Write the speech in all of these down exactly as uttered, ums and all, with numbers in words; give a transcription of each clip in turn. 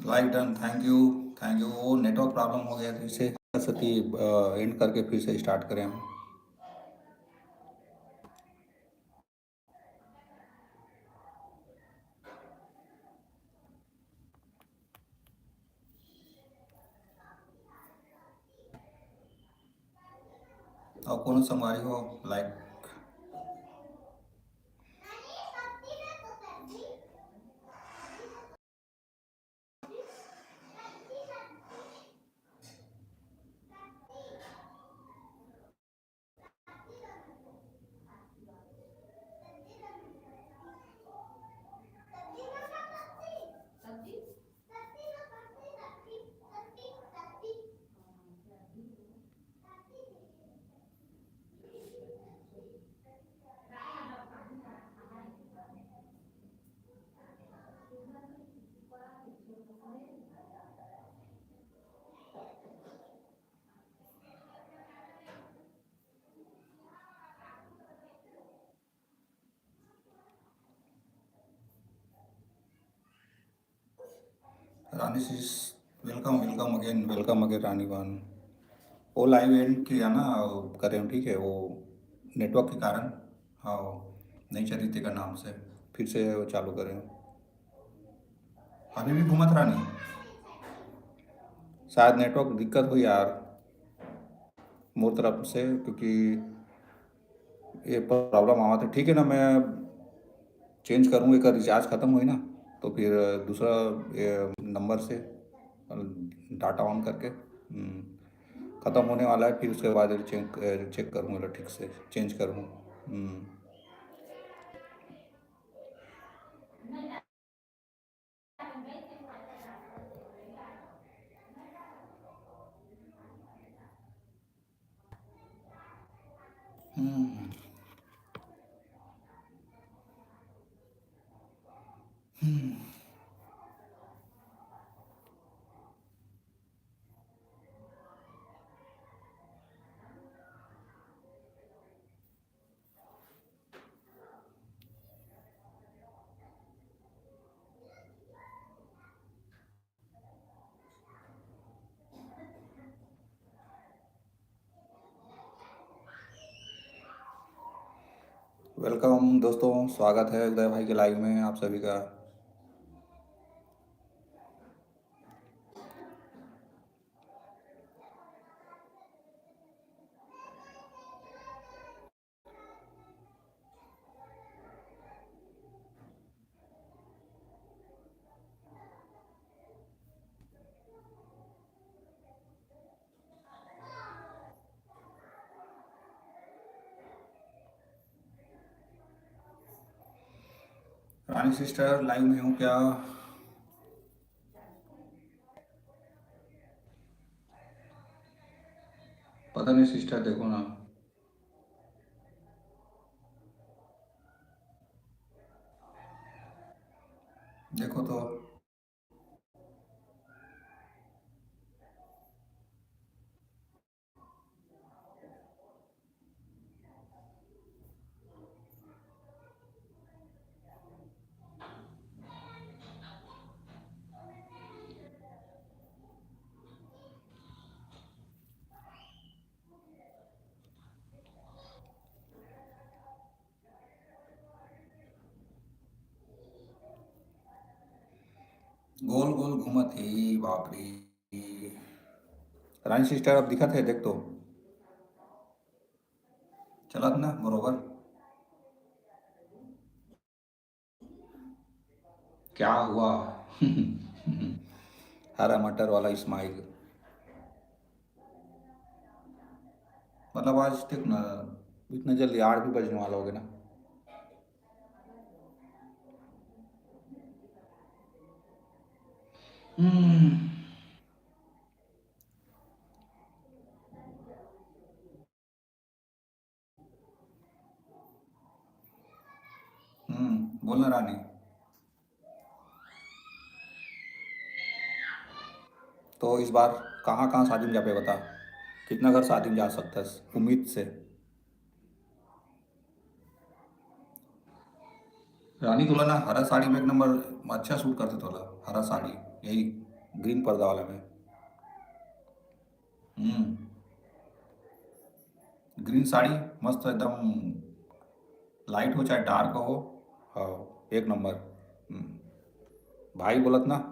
Live done, thank you, thank you। वो network problem हो गया था, इसे सती एंड करके फिर से स्टार्ट करें हम। और कोनो संगवारी हो, लाइक। रानी sis, welcome, welcome again, welcome again रानी बहन। वो लाइव एंड किया ना, वो करें, ठीक है, वो नेटवर्क के कारण, हाँ, नहीं चली तेकर नाम से, फिर से वो चालू करें। अभी भी घूमत रानी, शायद नेटवर्क दिक्कत हो यार मोर तरफ से, क्योंकि ये प्रॉब्लम आवत है। ठीक है ना, मैं चेंज करूँ, एक रिचार्ज ख़त्म हुई ना, तो फिर दूसरा ये नंबर से डाटा ऑन करके, हम्म, ख़त्म होने वाला है, फिर उसके बाद चेक चेक करूँगा ठीक से, चेंज करूँगा। हम्म। हम्म। हम्म। वेलकम दोस्तों, स्वागत है उदय भाई के लाइव में आप सभी का। रानी सिस्टर, लाइव में हो क्या? पता नहीं सिस्टर, देखो ना, देखो तो। गोल गोल घूमत हे, बाप रे। रानी सिस्टर, अब दिखत है, देख तो। चलत ना बरोबर। क्या हुआ? हरा मटर वाला स्माइल। मतलब, आज देख ना, इतना जल्दी आठ भी बजने वाला हो गया ना। हम्म। हम्म, बोलना रानी। तो इस बार कहाँ कहाँ शादी में जाबे बता, कितना घर शादी में जा सकथस उम्मीद से। रानी, तोला ना हरा साड़ी में एक नंबर अच्छा सूट करथे तोला, हरा साड़ी, यही ग्रीन पर्दा वाला में। हम्म, ग्रीन साड़ी मस्त एकदम, लाइट हो चाहे डार्क हो। हाँ, एक नंबर। हम्म, भाई बोलत ना।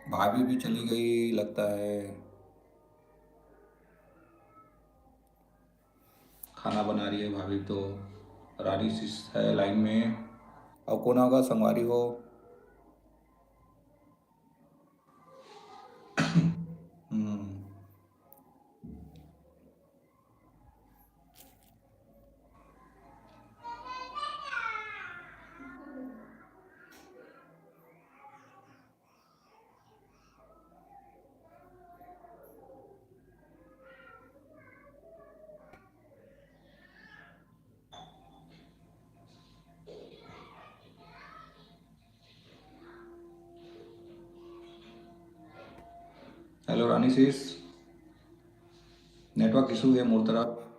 भाभी भी चली गई लगता है। खाना बना रही है भाभी तो। रानी सिस है लाइन में। और कोना का संगवारी हो। हम्म। हेलो रानी सिस, नेटवर्क इशू है मोर तरफ,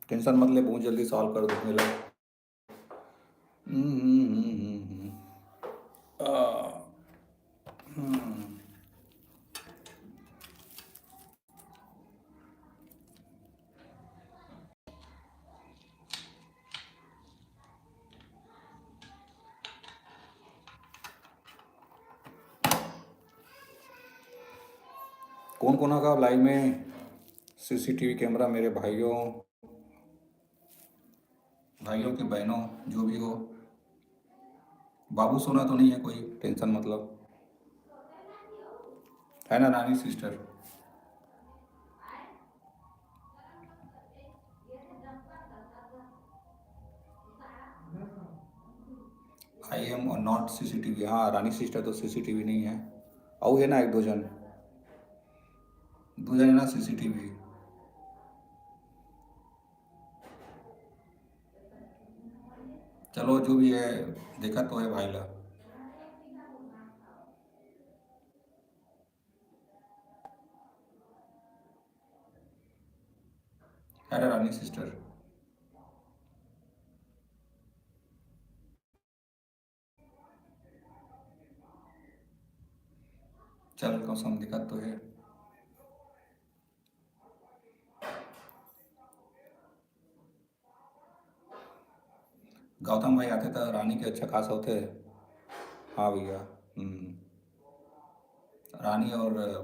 टेंशन मत ले, बहुत जल्दी सॉल्व कर दूंगा। हम्म, हम्म, हम्म, हम्म, हम्म। आ, हम्म। कौन कौन आगा लाइव में? सीसीटीवी कैमरा मेरे भाइयों, भाइयों के बहनों, जो भी हो। बाबू सोना तो नहीं है कोई, टेंशन मतलब, है ना Rani sister? I am not C C T V. हाँ, रानी सिस्टर तो सीसीटीवी नहीं है। अउ है ना एक दो जन, दो जन है ना सीसीटीवी। चलो, जो भी है, देखा तो है भाई ला। अरे रानी सिस्टर, चल, कसम दिक्कत तो है। गौतम भाई आते त रानी के अच्छा खासा होते। हाँ भैया, हम्म। रानी और, अ,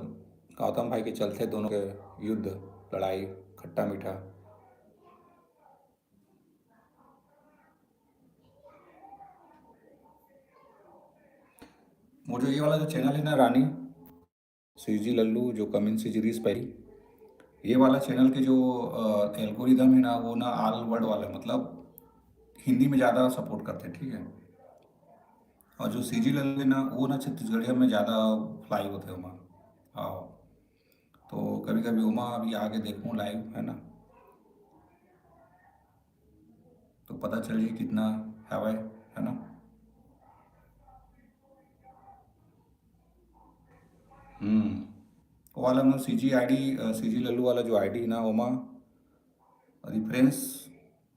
गौतम भाई के चलते दोनों के युद्ध, लड़ाई, खट्टा मीठा। वो जो ये वाला जो चैनल है ना रानी, सीजी लल्लू, जो कमिंग सीजी रीस पहली, ये वाला चैनल के जो, अ, एल्गोरिदम है ना, वो ना ऑल वर्ल्ड वाला, मतलब हिंदी में ज़्यादा सपोर्ट करते हैं, ठीक है। और जो सीजी लल्लू है ना, वो ना छत्तीसगढ़िया में ज़्यादा फ्लाई होते हैं वहाँ। हाँ, तो कभी कभी ओमा अभी आके देखूँ लाइव, है ना, तो पता चल जाए कितना हवय, है ना। हम्म, वो वाला मैं सीजी आईडी, सीजी लल्लू वाला जो आईडी है ना, ओमा रेफरेंस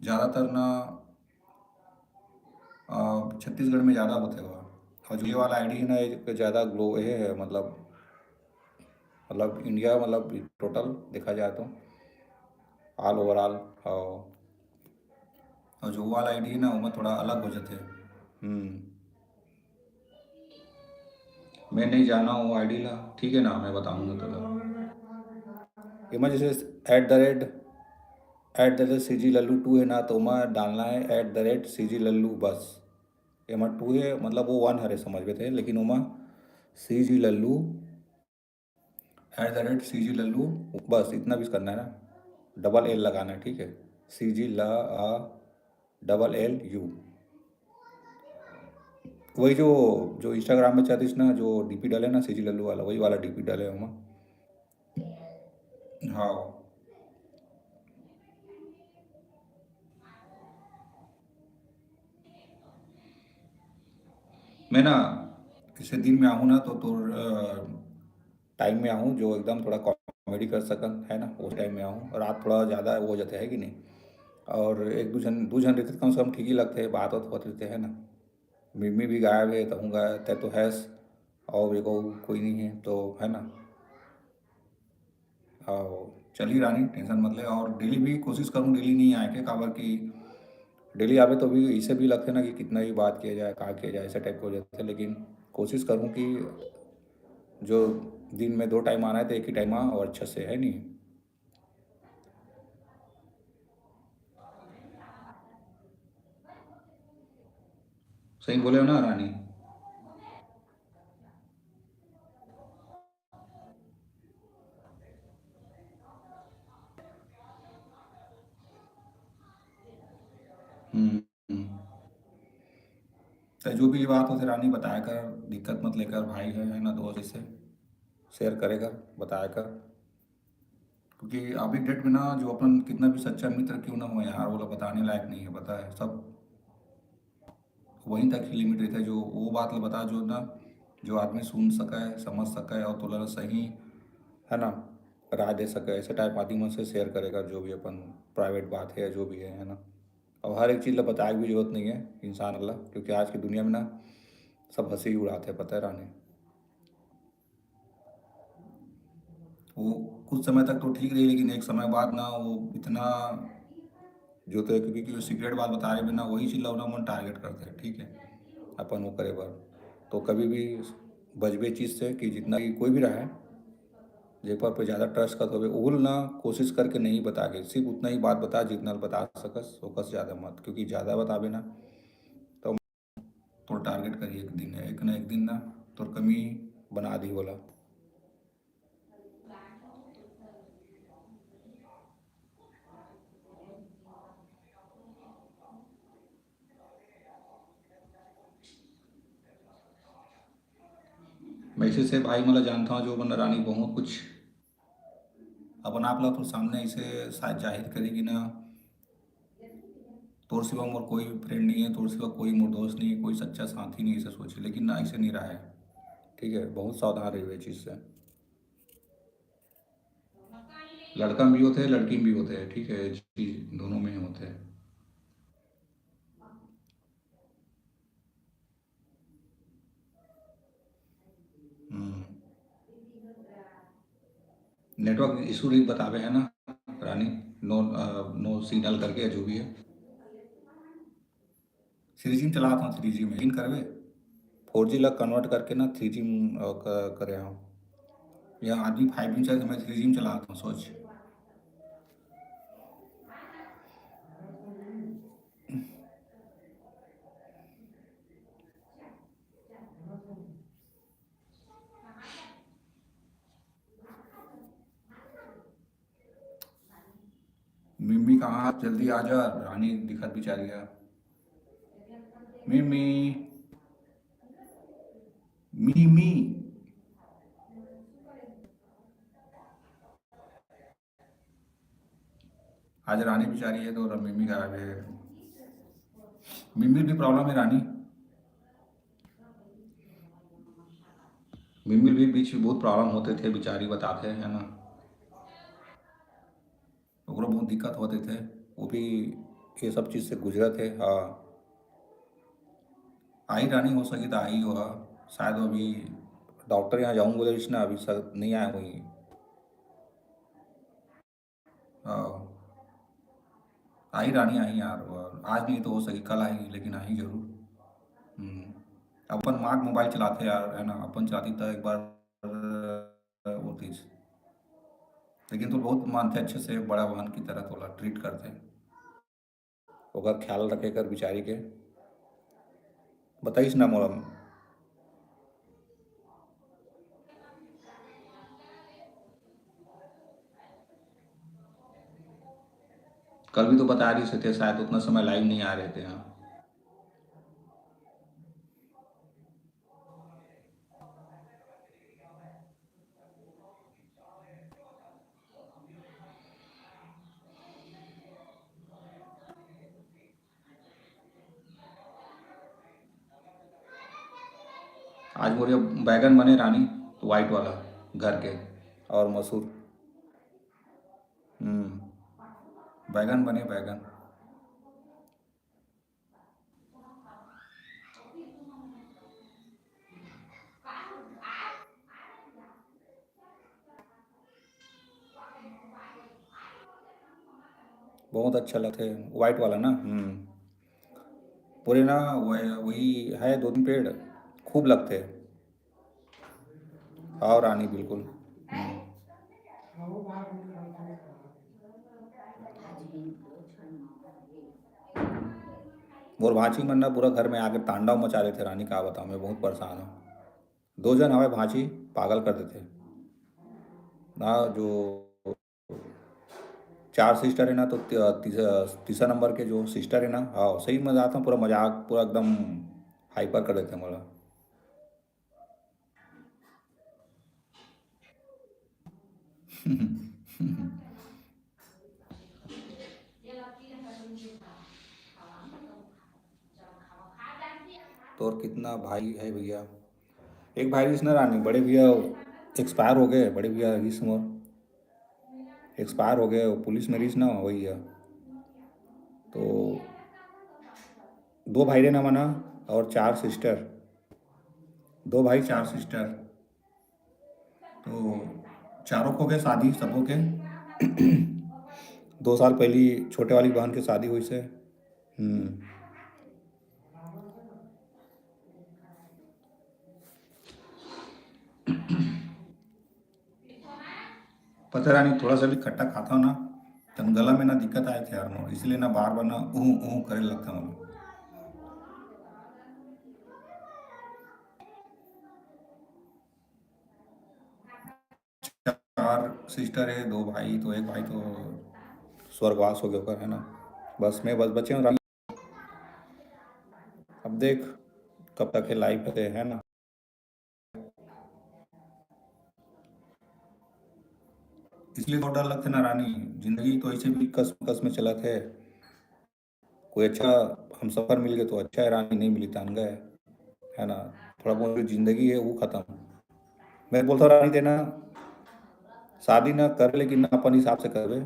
ज़्यादातर ना, अ, छत्तीसगढ़ में ज़्यादा होते हुआ। और जो ये वाला आईडी है ना, ये ज़्यादा ग्लो, ये है, मतलब, मतलब इंडिया, मतलब टोटल देखा जाए तो ऑल ओवरऑल। और, और जो वाला आईडी है ना, वो थोड़ा अलग हो जाते हैं। हम्म। मैं नहीं जाना वो आईडी ला, ठीक है ना, मैं बताऊंगा तो। एमा जैसे at the rate, at the rate C G Lallu two है ना, तो ओमा डालना है at the rate C G Lallu बस। एमा टू है, मतलब वो वन हरे समझ में थे, लेकिन ओमा C G Lallu at the rate C G Lallu, बस इतना भी करना है ना, डबल एल लगाना है, ठीक है। सीजी ला आ डबल एल यू। वही जो, जो इंस्टाग्राम में चलतीस ना, जो डीपी डाले ना सीजी लल्लू वाला, वही वाला डीपी डाले हम। हाँ, मैं ना जैसे दिन में आहूँ ना, तो तोर, अ, टाइम में आहूँ, जो एकदम थोड़ा कॉमेडी कर सकन, है ना, उस टाइम में आहूँ। रात थोड़ा ज़्यादा वो हो जाते है कि नहीं, और एक दू झन, दू झन रहते तो कम से कम ठीक ही लगते हैं, बात होत होत रहते हैं ना, मिम्मी भी गायब है, तहूँ गायब, तै तो हैस, और भी को, कोई नहीं है, तो है ना। और चल ही रानी, टेंशन मत ले, और डेली भी कोशिश करूँ डेली नहीं आए के, काबर कि डेली आवे तो भी इसे भी लगते ना कि कितना ही बात किया जाए, का किया जाए, ऐसा टाइप का हो जाता है। लेकिन कोशिश करूँ कि जो दिन में दो टाइम आना है तो एक ही टाइम आ, और अच्छे से, है नहीं। सही बोले हो ना रानी? हम्म, हम्म। तो जो भी बात होते रानी बताया कर, दिक्कत मत लेकर, भाई है, है ना, दोस्त, इसे शेयर करे कर, बताया कर। क्योंकि अभी डेट में ना, जो अपन कितना भी सच्चा मित्र क्यों ना हो यार, वो लोग बताने लायक नहीं है, पता है, सब वहीं तक ही लिमिट रहता है। जो वो बात ला बता, जो ना, जो आदमी सुन सके, समझ सके और तोला सही, है ना, राय दे सके, ऐसे टाइप आदमी मन से शेयर करे कर, जो भी अपन प्राइवेट बात है, जो भी है, है ना। और हर एक चीज़ ला बताए के भी जरूरत नहीं है इंसान ला, क्योंकि आज की दुनिया में ना सब हंसी ही उड़ाते हैं, पता है रानी। वो कुछ समय तक तो ठीक रही, लेकिन एक समय बाद ना वो इतना जो तो है, क्योंकि, क्योंकि वो सीक्रेट बात बता रहे ना, वही चीज़ ला ना मन टारगेट करते हैं, ठीक है, अपन वो करे बर। तो कभी भी बचबे चीज़ से कि जितना भी कोई भी रहे, जे पर पे ज़्यादा ट्रस्ट करत होवे, ओहू ला ना कोशिश करके नहीं बता के, सिर्फ उतना ही बात बता जितना बता सकस, ओकर से ज़्यादा मत, क्योंकि ज़्यादा बताबे ना तो तोर टारगेट करी एक दिन, एक ना एक दिन ना तोर कमी बना दी बोला। मैं इसे से भाई मला जानता हूँ, जो मन रानी बहुत कुछ अपन आप ला तो सामने इसे शायद जाहिर करेगी ना, तोर सिवा मोर कोई फ्रेंड नहीं है, तोर सिवा कोई मोर दोस्त नहीं है, कोई सच्चा साथी नहीं, इसे सोचे, लेकिन ना, ऐसे नहीं रहा है, ठीक है, बहुत सावधान रही ये चीज़ से। लड़का में भी होते हैं, लड़की में भी होते हैं, ठीक है, चीज दोनों में होते हैं। हम्म। नेटवर्क इशू रही बतावे है ना रानी, नो, अ, नो सिग्नल करके जो भी है। थ्री जी में चलात हूँ, थ्री जी में इन करवे, फोर जी ला कन्वर्ट करके ना थ्री जी में, अ, क-, करे हूँ। यह आदमी फाइव जी में चलाते, मैं थ्री जी में चलाता हूँ, सोच। मिम्मी कहाँ? जल्दी आ जा, रानी दिखत बिचारिया। मिम्मी, मिम्मी। आज रानी बिचारी है तो मिम्मी गायब है। मिम्मी भी प्रॉब्लम है रानी, मिम्मी भी बीच में बहुत प्रॉब्लम होते थे, बिचारी बताते हैं, है ना, ओकरो बहुत दिक्कत होते थे, वो भी ये सब चीज़ से गुजरत है। हाँ, आई रानी, हो सकी तो आई हो, हाँ। शायद वो अभी डॉक्टर यहाँ जाऊँ बोले रहिस ना, अभी सर नहीं आए हुई। हाँ। आई रानी, आई यार, और आज नहीं तो हो सके, कल आई, लेकिन आई जरूर। हम्म। अपन माँ के मोबाइल चलाते यार, है ना, अपन चलाती तो एक बार वो चीज। लेकिन तो बहुत मानते अच्छे से, बड़ा बहन की तरह तोला ट्रीट करते, ओकर ख्याल रखे कर बिचारी के। बताइस ना मोला, कल भी तो बता रही थे, शायद उतना समय लाइव नहीं आ रहे थे यहाँ। आज मोर ये बैगन बने रानी, तो व्हाइट वाला। घर के। और मसूर, हम्म, बैगन बने, बैगन। बहुत अच्छा लगथे, white वाला ना। हम्म, पूरे ना वह-, वही है, दो तीन पेड़ खूब लगथे। हाँ रानी, बिल्कुल। हम्म। मोर भांची मन ना पूरा घर में आके तांडव मचा लेथे रानी, का बताऊं, मैं बहुत परेशान हूँ। दो जन हवे भांची, पागल कर देथे ना। जो चार सिस्टर है ना, तो ती-, तीसरा, तीसरा नंबर के जो सिस्टर है ना, हाँ, सही मजाक में पूरा मजाक, पूरा एकदम हाइपर कर देथे मोला। तोर कितना भाई है भैया? एक भाई रिहिस ना रानी, बड़े भैया एक्सपायर हो गए, बड़े भैया रिहिस मोर एक्सपायर हो गए, वो पुलिस में रिहिस ना, वही है। तो दो भाई रहे ना मना, और चार सिस्टर, दो भाई चार सिस्टर, तो चारों को के शादी सबो के दो साल पहली छोटे वाली बहन के शादी हुई से। हम्म। पता रानी, थोड़ा सा भी खट्टा खाता हूँ ना, तन गला में ना दिक्कत आए थे यार मोर, इसलिए ना बार बार ना ऊह ऊह करे लगता हूँ। चार सिस्टर है, दो भाई, तो एक भाई तो स्वर्गवास हो गया ओकर, है ना। बस मैं बस बचे हूँ रानी। अब देख कब तक है लाइफ है, है ना। इसलिए तो डर लगथे ना रानी, जिंदगी तो ऐसे भी कस कस में चलत है। कोई अच्छा हम सफर मिल गए तो अच्छा है रानी, नहीं मिली तान गए, है ना। थोड़ा बहुत जो जिंदगी है वो खत्म। मैं बोलता हूँ रानी देना शादी ना कर, लेकिन ना अपन हिसाब से करबे।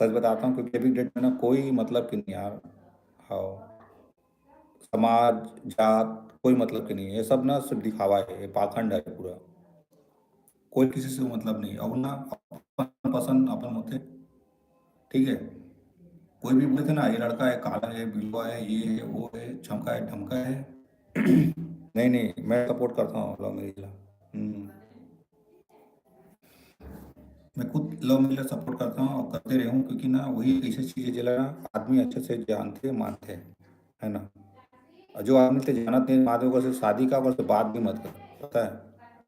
सच बताता हूँ, क्योंकि अभी डेट में ना कोई मतलब की नहीं यार। हाँ, समाज, जात, कोई मतलब की नहीं है। ये सब ना सिर्फ दिखावा है, ये पाखंड है पूरा। कोई किसी से मतलब नहीं, और ना अपन पसंद अपन होते, ठीक है। कोई भी बोले थे ना, ये लड़का है, काला है, बिलवा है, ये है, वो है, चमका है, धमका है। नहीं नहीं, मैं सपोर्ट करता हूँ लव मैरिज ला। हम्म। मैं खुद लव मैरिज सपोर्ट करता हूँ और करते रहूँ, क्योंकि ना वही ऐसी चीज़ है जेला ना आदमी अच्छे से जानते मानते हैं, है ना। और जो आदमी से जानत नहीं मानते, ओकर से शादी का, ओकर से बात भी मत कर, पता है,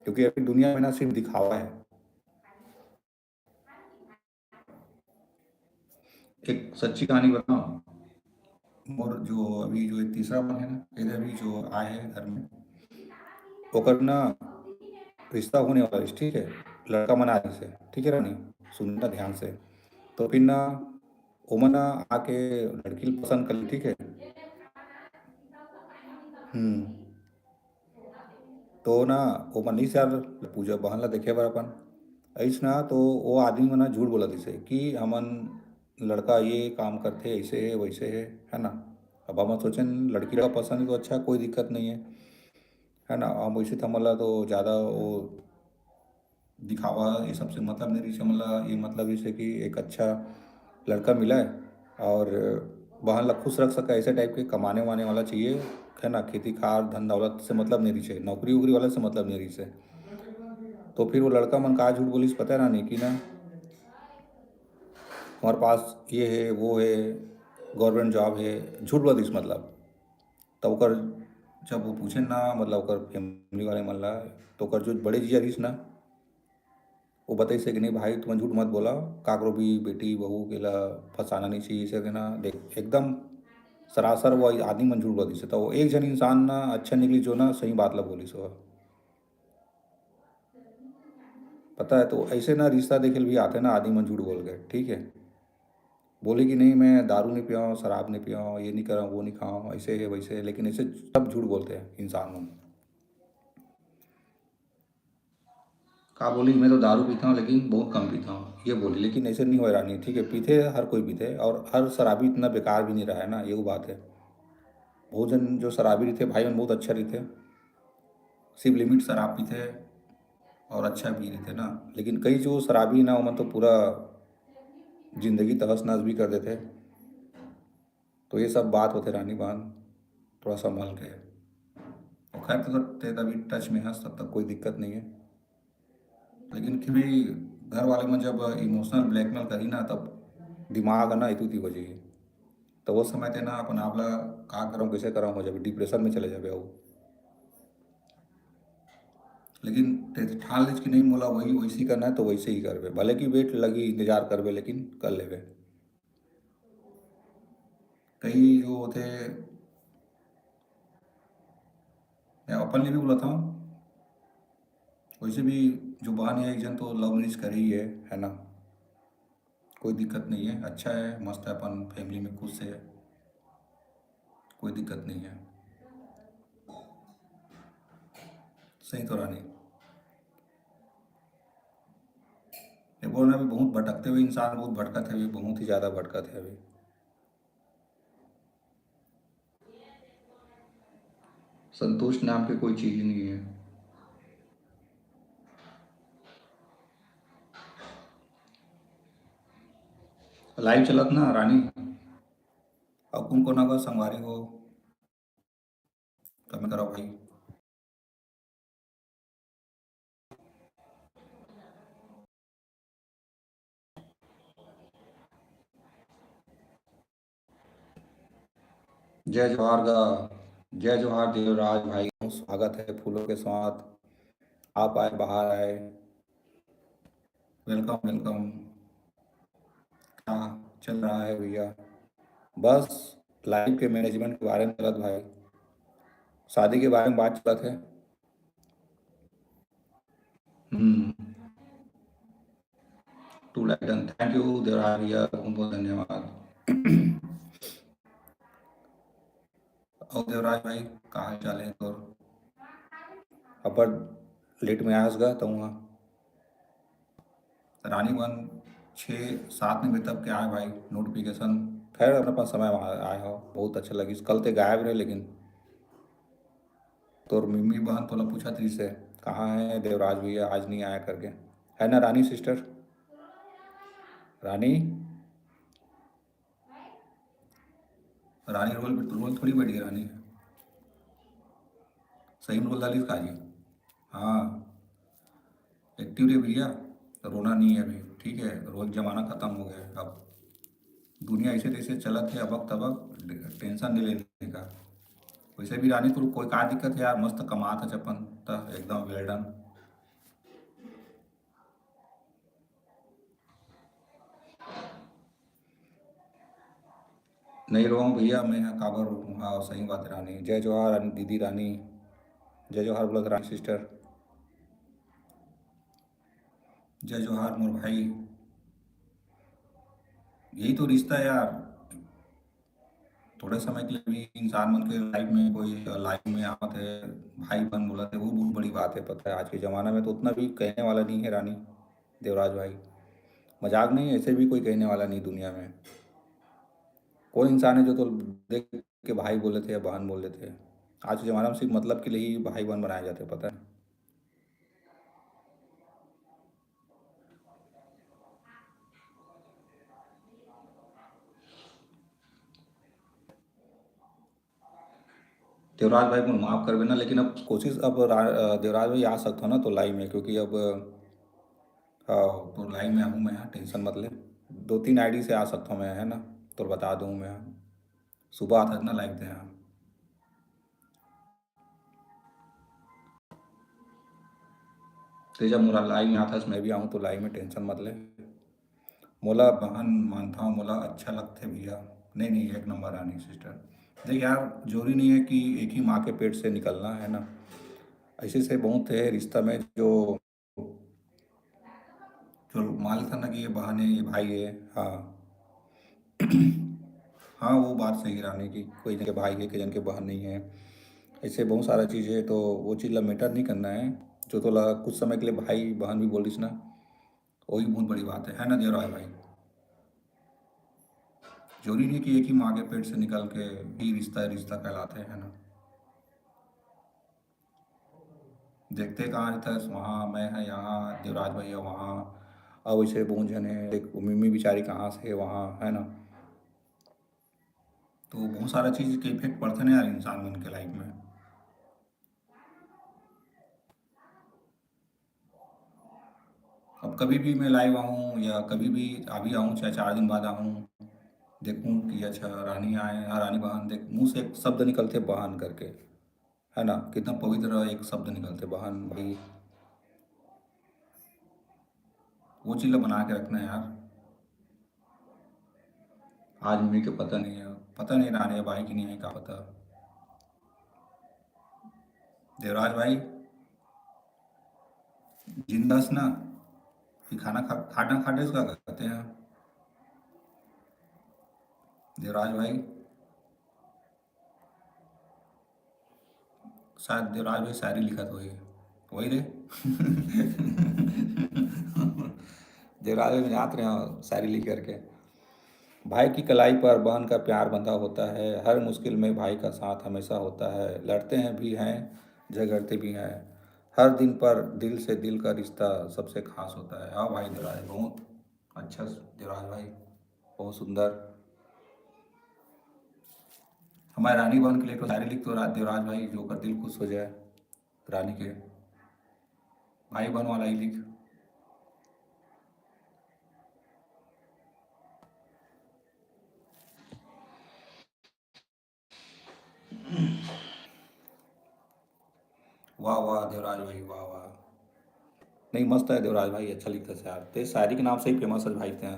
क्योंकि अभी दुनिया में ना सिर्फ दिखावा है। एक सच्ची कहानी बताऊं, मोर जो अभी जो एक तीसरा मन है ना, इधर भी जो आए हैं घर में, ओकर ना रिश्ता होने वाला है, ठीक है, लड़का मन आए से, ठीक है रानी, सुनना ध्यान से। तो फिर ना ओमन ना आके लड़की ल पसंद कर ली, ठीक है। हम्म। तो ना ओमन नहीं यार पूजा बहन ला देखे बर अपन, ऐस ना तो वो आदमी मन ना झूठ बोला दिसे कि हमन लड़का ये काम करथे, ऐसे है, वैसे है, है ना। अब हम सोचें लड़की लड़का पसंद है तो अच्छा, कोई दिक्कत नहीं है, है ना। अब वैसे तो हमन ला तो ज़्यादा वो दिखावा ये सबसे मतलब नहीं रहिसे, मतलब ये मतलब जैसे कि एक अच्छा लड़का मिला है और बहन ला खुश रख सका, ऐसे टाइप के कमाने वाने वाला चाहिए, है ना। खेती कार धन दौलत से मतलब नहीं रहिसे, नौकरी वोकरी वाला से मतलब नहीं रहिसे। तो फिर वो लड़का मन का झूठ बोलिस पता है रानी कि ना, हमारे पास ये है, वो है, गवर्नमेंट जॉब है, झूठ बोला दिस मतलब। तब ओकर जब वो पूछे ना, मतलब ओकर फैमिली वाले मन ला, तो ओकर जो बड़े जीजा रहिस ना, वो बताइस कि नहीं भाई, तुम झूठ मत बोला, काकरो भी बेटी बहू के ला फंसाना नहीं चाहिए, ऐसे के ना। देख, एकदम सरासर वो आदमी मन झूठ बोल दिसे। तो वो एक जन इंसान ना अच्छा निकली जो ना सही बात ला बोलिस हो, पता है। तो ऐसे ना रिश्ता देखे भी आते ना आदमी मन झूठ बोल के, ठीक है, बोले कि नहीं, मैं दारू नहीं पिया हूँ, शराब नहीं पिया हूँ, ये नहीं करा, वो नहीं खाऊँ, ऐसे है, वैसे है, लेकिन ऐसे सब झूठ बोलते हैं इंसान लोग। का बोली, "मैं तो दारू पीता हूँ, लेकिन बहुत कम पीता हूँ," ये बोली। लेकिन ऐसे नहीं होय रानी, ठीक है, पीथे, हर कोई पीथे, और हर शराबी इतना बेकार भी नहीं रहा है ना, ये वो बात है। बहुत जन जो शराबी रहिथे भाई मन, बहुत अच्छा रहिथे, सिर्फ लिमिट शराब पीथे और अच्छा भी रहिथे ना। लेकिन कई जो शराबी ना, ओमन तो पूरा जिंदगी तहस नहस भी कर देथे। तो ये सब बात होथे रानी बहन, थोड़ा संभल के। और खैर, तो ते अभी टच में हस, तब तक कोई दिक्कत नहीं है। लेकिन फिर भी घर वाले मन जब इमोशनल ब्लैकमेल करही ना, तब दिमाग है ना इतू ती हो जाही। तो वो समय ते ना अपन आप ला का करऊँ, कैसे करऊँ हो जाबे, डिप्रेशन में चले जाबे। वो लेकिन ते ठान लेच कि नहीं, मोला वही वैसे ही करना है, तो वैसे ही करबे, भले कि वेट लगी, इंतजार करबे, लेकिन कर लेबे। कई जो होथे, मैं अपन लिए भी बोलत हूँ, वैसे भी जो बहन है एक जन, तो लव मैरिज करे ही है, है ना? कोई दिक्कत नहीं है, अच्छा है, मस्त है, अपन फैमिली में खुश है, कोई दिक्कत नहीं है। सही तो रानी, ये बोल रहे, अभी बहुत भटकते हुए इंसान, बहुत भटकत है अभी, बहुत ही ज्यादा भटकत है अभी। संतोष नाम की कोई चीज नहीं है। लाइव चलत ना रानी, और कुन कोना का संगवारी हो, कमेंट करो भाई। जय जोहार गा, जय जोहार देवराज भाई, स्वागत है फूलों के साथ। आप आए, बाहर आए, वेलकम वेलकम। क्या चल रहा है भैया? बस लाइव के मैनेजमेंट के बारे में चलत भाई, शादी के बारे में बात चलत है। Hmm, to like done, thank you Devraj भैया, बहुत बहुत धन्यवाद। और देवराज भाई, का हाल चाल है तोर? अब्बड़ लेट में आयस गा तहुआ। रानी बन छः सात में तब के आए भाई नोटिफिकेशन। खैर, अपन अपन समय में आए हो, बहुत अच्छा लगिस। कल ते गायब रहे, लेकिन तोर मिम्मी बहन तोला पूछत रहिस हे, "कहाँ है देवराज भैया, आज नहीं आया?" करके, है ना रानी सिस्टर? रानी, रानी रोल, रोल थोड़ी बैठ गई रानी, सही में रोल डालिस का जी। हाँ, एक्टिव रहे भैया, रोना नहीं है अभी, ठीक है? रोज जमाना खत्म हो गया है, अब दुनिया ऐसे तैसे चलत है, अबक तबक, टेंशन नहीं लेने का। वैसे भी रानी, तू कोई का दिक्कत है यार, मस्त कमात है अपन, त एकदम वेल डन। नहीं रोऊँ भैया, मैं यहाँ काबर रोऊँ? हाँ, सही बात है रानी। जय जोहार रानी, दीदी रानी। जय जोहार बोलत रानी सिस्टर। जय जोहार मोर भाई। यही तो रिश्ता है यार। थोड़े समय के लिए भी इंसान मन के लाइफ में कोई लाइफ में आवत है, भाई बन बोलत है, वो बहुत बड़ी बात है। पता है, आज के ज़माना में तो उतना भी कहने वाला नहीं है रानी, देवराज भाई। मजाक नहीं, ऐसे भी कोई कहने वाला नहीं दुनिया में। कोई इंसान है जो तो देख के भाई बोल लेते हैं या बहन बोल लेते हैं? आज के ज़माना में सिर्फ मतलब के लिए ही भाई बहन बनाए जाते हैं, पता है। देवराज भाई, मोर माफ करबे ना, लेकिन अब कोशिश, अब रा-, अ, देवराज भाई आ सकत हो ना तो लाइव में, क्योंकि अब, अ, तो लाइव में आहूँ मैं, हाँ, टेंशन मत ले। दो तीन आईडी से आ सकत हो मैं, है ना, तो बता दूँ मैं, हाँ। सुबह आता ना लाइव दे, हाँ। ते जब मोला लाइव में आथस, मैं भी आहूँ तो लाइव में, टेंशन मत ले। मोला बहन मानथव, मोला अच्छा लगथे भैया। नहीं, नहीं, एक नंबर रानी सिस्टर। देख यार, जरूरी नहीं है कि एक ही माँ के पेट से निकलना है ना। ऐसे से बहुत है रिश्ता में जो, जो मान लेता ना कि ये बहन है, ये भाई है। हाँ। हाँ, वो बात सही है रानी कि कोई जन के भाई है, कोई जन के बहन नहीं है। ऐसे बहुत सारा चीज़ है, तो वो चीज़ ला मैटर नहीं करना है। जो तोला कुछ समय के लिए भाई बहन भी बोलिस ना, वही बहुत बड़ी बात है, है ना देवराज भाई? जरूरी नहीं कि एक ही माँ के पेट से निकल के ही रिश्ता रिश्ता कहलाते हैं, है ना? देखते कहाँ रहता है, वहाँ मैं है, यहाँ देवराज भैया वहाँ, अब वैसे बहुत जन है, देख मिम्मी बेचारी कहाँ से है वहाँ, है ना? तो बहुत सारा चीज़ के इफेक्ट पड़ते ना यार इंसान मन के लाइफ में। अब कभी भी मैं लाइव आऊँ या कभी भी अभी आऊँ, चाहे चार दिन बाद आऊँ, देखूँ कि अच्छा रानी आए, हाँ, रानी बहन, देख मुँह से एक शब्द निकलते बहन करके, है ना? कितना पवित्र एक शब्द निकलते बहन भाई। वो चीज़ ला बना के रखना है यार। आज मम्मी के पता नहीं है, पता नहीं रानी अब आई कि नहीं आई, का पता। देवराज भाई, जिंदा से ना कि खाना खा, खाना खाने का कहते हैं देवराज भाई? शायद देवराज भाई शायरी लिखत होही। वही रे। देवराज भाई, मैं जानत रहेंव शायरी लिख करके। भाई की कलाई पर बहन का प्यार बंधा होता है, हर मुश्किल में भाई का साथ हमेशा होता है, लड़ते हैं भी हैं, झगड़ते भी हैं, हर दिन पर दिल से दिल का रिश्ता सबसे खास होता है। हाँ भाई देवराज, बहुत अच्छा देवराज भाई, बहुत सुंदर। हमारे रानी बहन के लिए तो शायरी लिख तो रा-, देवराज भाई, जो कर दिल खुश हो जाए रानी के। भाई बहन वाला ही लिख। वाह वाह देवराज भाई, वाह वाह। नहीं, मस्त है देवराज भाई, अच्छा लिखता है यार। ते शायरी के नाम से ही फेमस है भाई ते।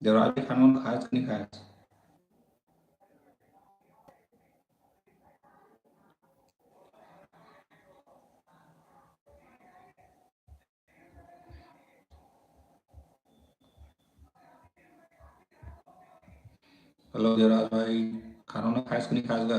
देवराज भाई, खाना वाना खायस कि नहीं खायस? हेलो देवराज भाई, खाना वाना खायस कि नहीं खायस गा?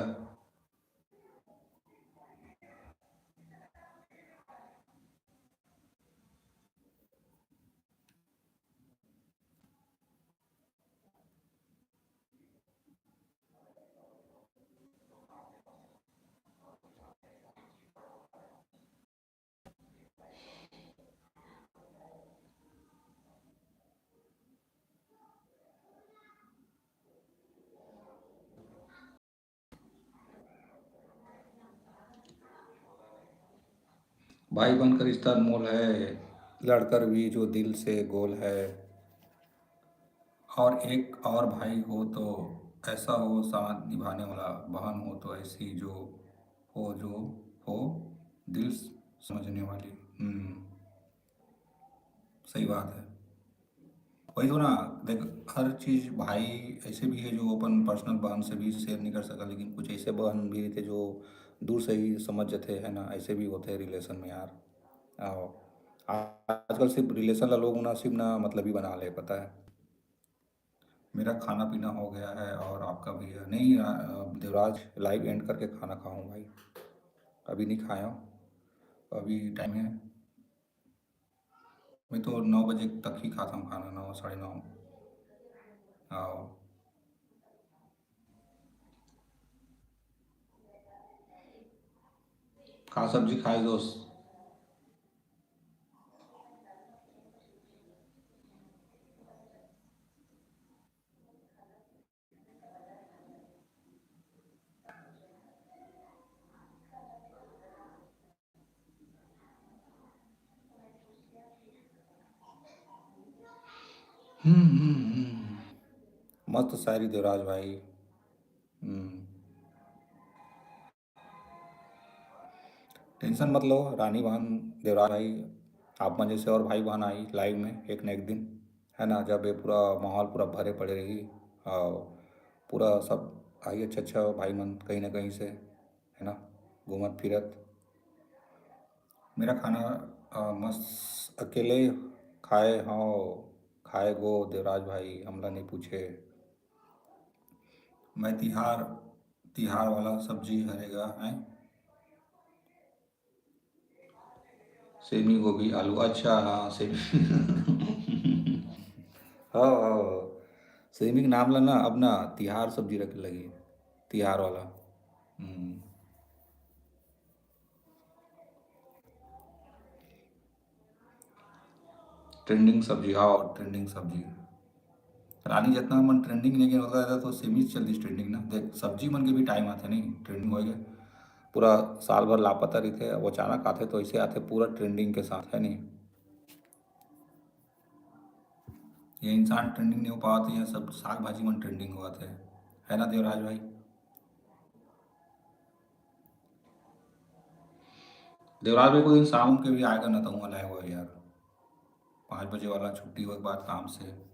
भाई बनकर रिश्ता अनमोल है, लड़कर भी जो दिल से गोल है। और एक और भाई हो तो ऐसा हो साथ निभाने वाला, बहन हो तो ऐसी जो हो, जो हो दिल समझने वाली। हम्म, सही बात है। वही तो ना, देख, हर चीज़ भाई ऐसे भी है जो अपन पर्सनल बहन से भी शेयर नहीं कर सका, लेकिन कुछ ऐसे बहन भी रहते जो दूर से ही समझ जाते हैं ना, ऐसे भी होते हैं रिलेशन में यार। आओ, आ-, आजकल सिर्फ रिलेशन ला लोग ना सिर्फ ना मतलब ही बना ले, पता है। मेरा खाना पीना हो गया है और आपका भैया नहीं, आ, देवराज, लाइव एंड करके खाना खाऊं भाई, अभी नहीं खाया हूँ, अभी टाइम है। मैं तो नौ बजे तक ही खाता हूँ खाना, नौ, साढ़े नौ। आओ। का सब्जी खाए दोस्त? हम्म, हम्म, हम्म। मस्त शायरी देवराज भाई। हम्म। टेंशन मत लो रानी बहन, देवराज भाई, आप मन जैसे और भाई बहन आई लाइव में एक न एक दिन, है ना, जब ये पूरा माहौल पूरा भरे पड़े रही और पूरा सब आई अच्छा अच्छा भाई मन कहीं ना कहीं से, है ना, घूमत फिरत। मेरा खाना, अ, मस्त अकेले खाए हव, खाए गो देवराज भाई, हमला नहीं पूछे। मैं तिहार, तिहार वाला सब्जी हरे गा, हैं? सेमी, गोभी, आलू, अच्छा, हाँ, सेमी। हाँ, हाँ, हाँ। सेमी के नाम ला ना, अब ना तिहार सब्जी रखे लगी, तिहार वाला। हम्म। ट्रेंडिंग सब्जी, हाँ, ट्रेंडिंग सब्जी। रानी, जितना मन ट्रेंडिंग नहीं गिन होता रहता, तो सेमी चल दी ट्रेंडिंग ना। देख, सब्जी मन के भी टाइम आथे नहीं, ट्रेंडिंग होएगा। पूरा साल भर लापता रहिथे, अब अचानक आथे तो ऐसे आथे पूरा ट्रेंडिंग के साथ, है नहीं? ये इंसान ट्रेंडिंग नहीं हो पावत, ये सब साग भाजी मन ट्रेंडिंग होवत है, है ना देवराज भाई? देवराज भाई, कोई दिन शाम के भी आएगा ना, तो वहाँ लाए हुआ यार, पाँच बजे वाला छुट्टी होए के बाद काम से।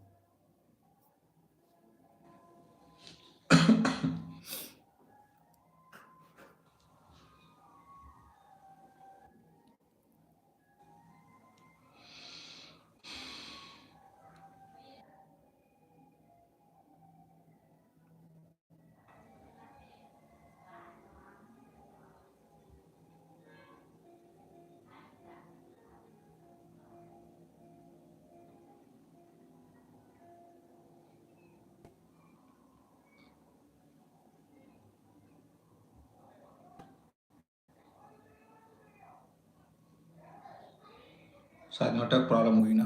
शायद नेटवर्क प्रॉब्लम हुई ना।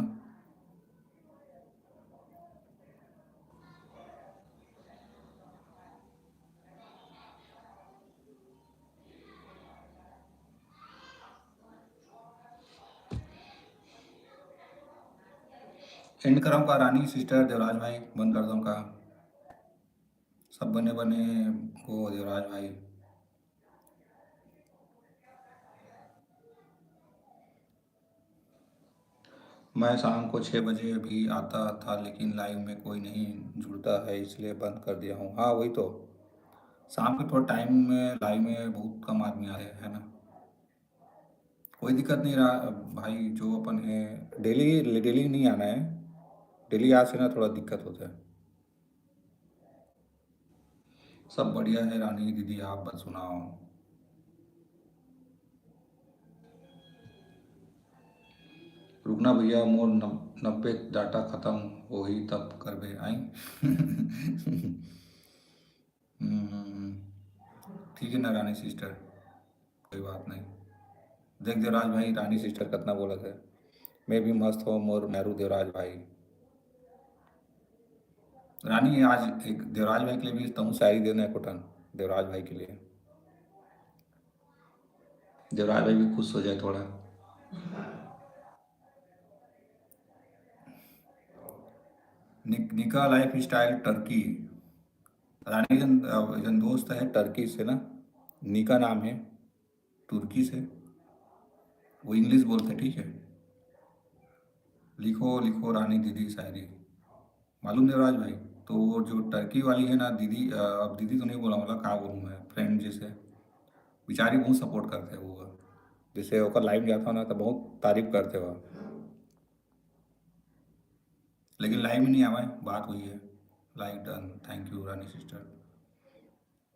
एंड करम का रानी सिस्टर देवराज भाई, बंद कर दो का? सब बने बने को देवराज भाई। मैं शाम को छः बजे भी आता था, लेकिन लाइव में कोई नहीं जुड़ता है, इसलिए बंद कर दिया हूँ। हाँ, वही तो, शाम के थोड़ा टाइम में लाइव में बहुत कम आदमी आते हैं, है ना? कोई दिक्कत नहीं रहा भाई, जो अपन है डेली, डेली नहीं आना है, डेली आज से ना थोड़ा दिक्कत होता है। सब बढ़िया है रानी दीदी, आप बस सुनाओ। रुकना भैया, मोर नब-, नब्बे डाटा खत्म होही तब करबे, आई। हम्म, ठीक है ना रानी सिस्टर, कोई बात नहीं। देख देवराज भाई, रानी सिस्टर कितना बोला था, मैं भी मस्त हूँ मोर मेहरू देवराज भाई। रानी, आज एक देवराज भाई के लिए भी तुम शायरी देना है, कोटन देवराज भाई के लिए, देवराज भाई भी खुश हो जाए थोड़ा। निक-, निका लाइफ स्टाइल टर्की। रानी जन, अ, जन दोस्त है टर्की से ना, निका नाम है, तुर्की से। वो इंग्लिश बोलते, ठीक है। लिखो, लिखो रानी दीदी शायरी। मालूम देवराज भाई, तो वो जो टर्की वाली है ना दीदी, अ, अब दीदी तो नहीं बोला, मतलब क्या बोलूँ मैं, फ्रेंड जैसे, बेचारी बहुत सपोर्ट करते हैं वो। जैसे ओकर लाइव जाता हूँ ना, तो बहुत तारीफ करते हो। लेकिन लाइव में नहीं आवा है, बात हुई है। Live done, thank you Rani sister.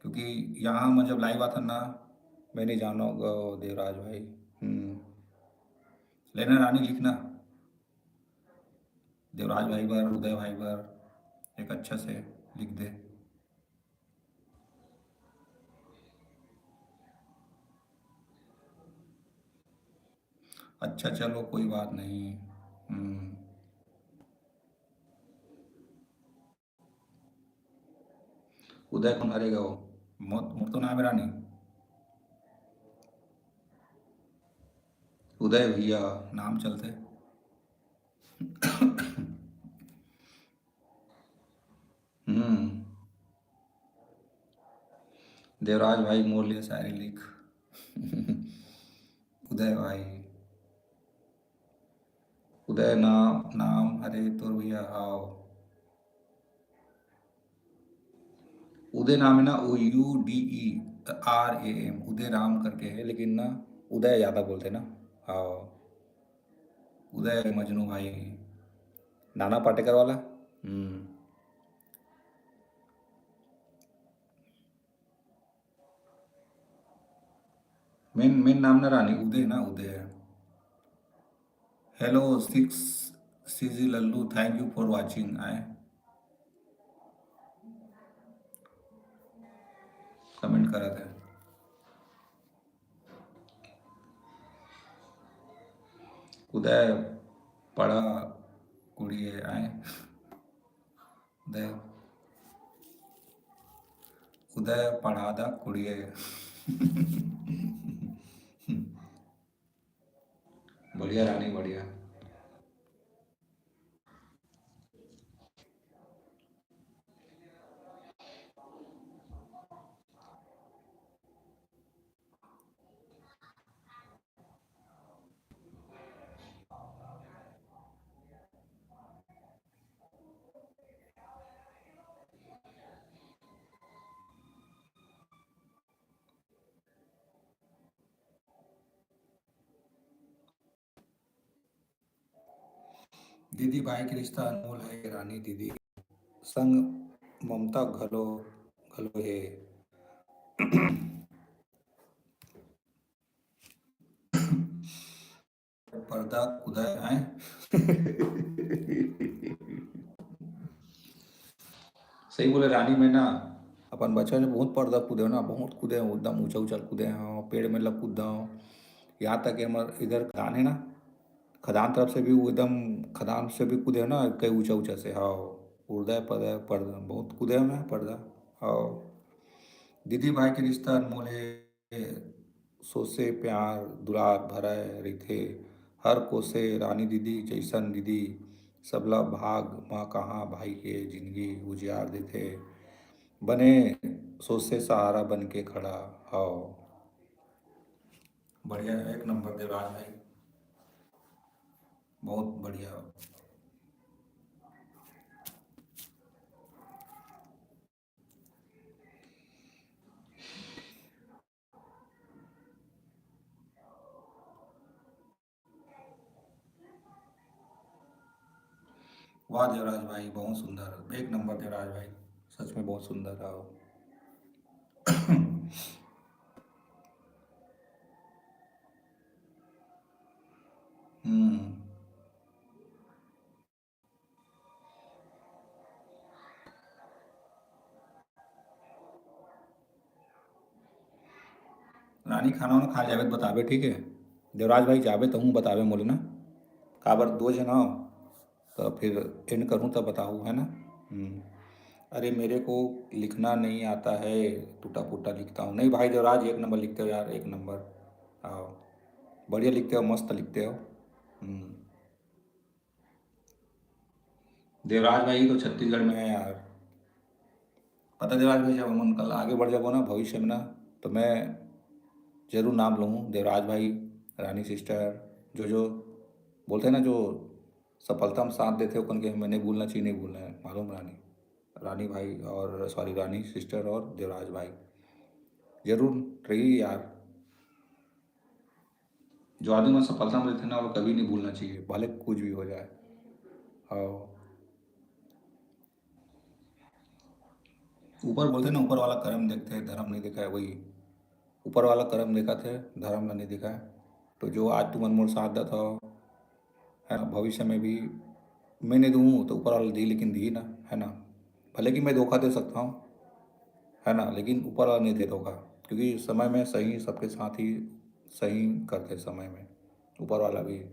क्योंकि यहाँ मैं जब लाइव आता ना, मैं नहीं जाना होगा देवराज भाई। हम्म। लेना रानी लिखना, देवराज भाई बर, उदय भाई बर एक अच्छा से लिख दे। अच्छा, चलो, कोई बात नहीं। हम्म। उदय कौन हरे गो? मोर, मोर तो नाम है रानी। उदय भैया नाम चलते। हम्म। देवराज भाई, मोर लिए शायरी लिख। उदय भाई, उदय ना, नाम हरे तोर भैया, हाव। उदय नाम है ना, O U D E R A M, Uday Ram करके है, लेकिन ना उदय ज़्यादा बोलते ना। हाँ। उदय मजनू भाई, नाना पाटेकर वाला। हम्म। मेन, मेन नाम ना रानी, उदय ना, उदय। Hello six C G Lallu, thank you for watching। आए comment करत हे। उदय पढ़ा कुड़िए आए। उदय, उदय पढ़ा दा कुड़िए। बढ़िया रानी, बढ़िया। दीदी भाई के रिश्ता अनमोल है, रानी दीदी संग ममता घलो, घलो है। पर्दा कुदाय आए। सही बोले रानी, मैं ना अपन बचपन में बहुत पर्दा कूदे हो ना, बहुत कूदे हो, एकदम ऊंचा ऊंचा कूदे हो, पेड़ में लग कूदा हो। यहाँ तक कि हमारे इधर खदान है ना, खदान तरफ से भी वो एकदम, खदान से भी कूदे हो ना, कई ऊंचा ऊंचा से। हाँ, उड़दा पर्दा, पर्दा बहुत कूदे हो मैं पर्दा। हाँ, दीदी भाई के रिश्ता अनमोल है। सोसे प्यार दुलार भरय रहिथे। हर कोसे रानी दीदी जइसन दीदी, सबला भाग म कहाँ भाई के जिनगी उजियार देथे। बने सोसे सहारा बन के खड़ा हव। बढ़िया, एक नंबर देवराज भाई, बहुत बढ़िया। वाह देवराज भाई, बहुत सुंदर, एक नंबर देवराज भाई, सच में बहुत सुंदर रहा हो। हम्म। रानी, खाना वाना खा जाबे त बताबे, ठीक है? देवराज भाई, जाबे तहूँ बताबे मोले ना, काबर दो झन हो, तो फिर एंड करूँ तब बताहू, है ना? हम्म। अरे, मेरे को लिखना नहीं आता है, टूटा फूटा लिखता हूँ। नहीं भाई देवराज, एक नंबर लिखते हो यार, एक नंबर। आओ, बढ़िया लिखते हो, मस्त लिखते हो। हम्म। देवराज भाई तो छत्तीसगढ़ में है यार। पता देवराज भाई, जब हमन कल आगे बढ़ जाबो ना भविष्य में ना, तो मैं जरूर नाम लूँ देवराज भाई, रानी सिस्टर, जो जो बोलते हैं ना, जो सफलता में साथ देते हैं, उनके हमें नहीं भूलना चाहिए, नहीं भूलना है, मालूम रानी, रानी भाई और सॉरी, रानी सिस्टर और देवराज भाई जरूर रही यार। जो आदमी मन सफलता में रहिथे ना, वो कभी नहीं भूलना चाहिए, भले कुछ भी हो जाए। और ऊपर बोलते ना, ऊपर वाला कर्म देखते हैं, धर्म नहीं देखा है, वही ऊपर वाला कर्म देखा थे, धर्म ला नहीं देखा है। तो जो आज तुमन मोर साथ देत हो, है ना, भविष्य में भी मैं नहीं दूँ तो ऊपर वाला दी, लेकिन दी ना, है ना। भले कि मैं धोखा दे सकता हूँ, है ना, लेकिन ऊपर वाला नहीं दे धोखा, क्योंकि समय में सही, सबके साथ ही सही करते समय में ऊपर वाला भी।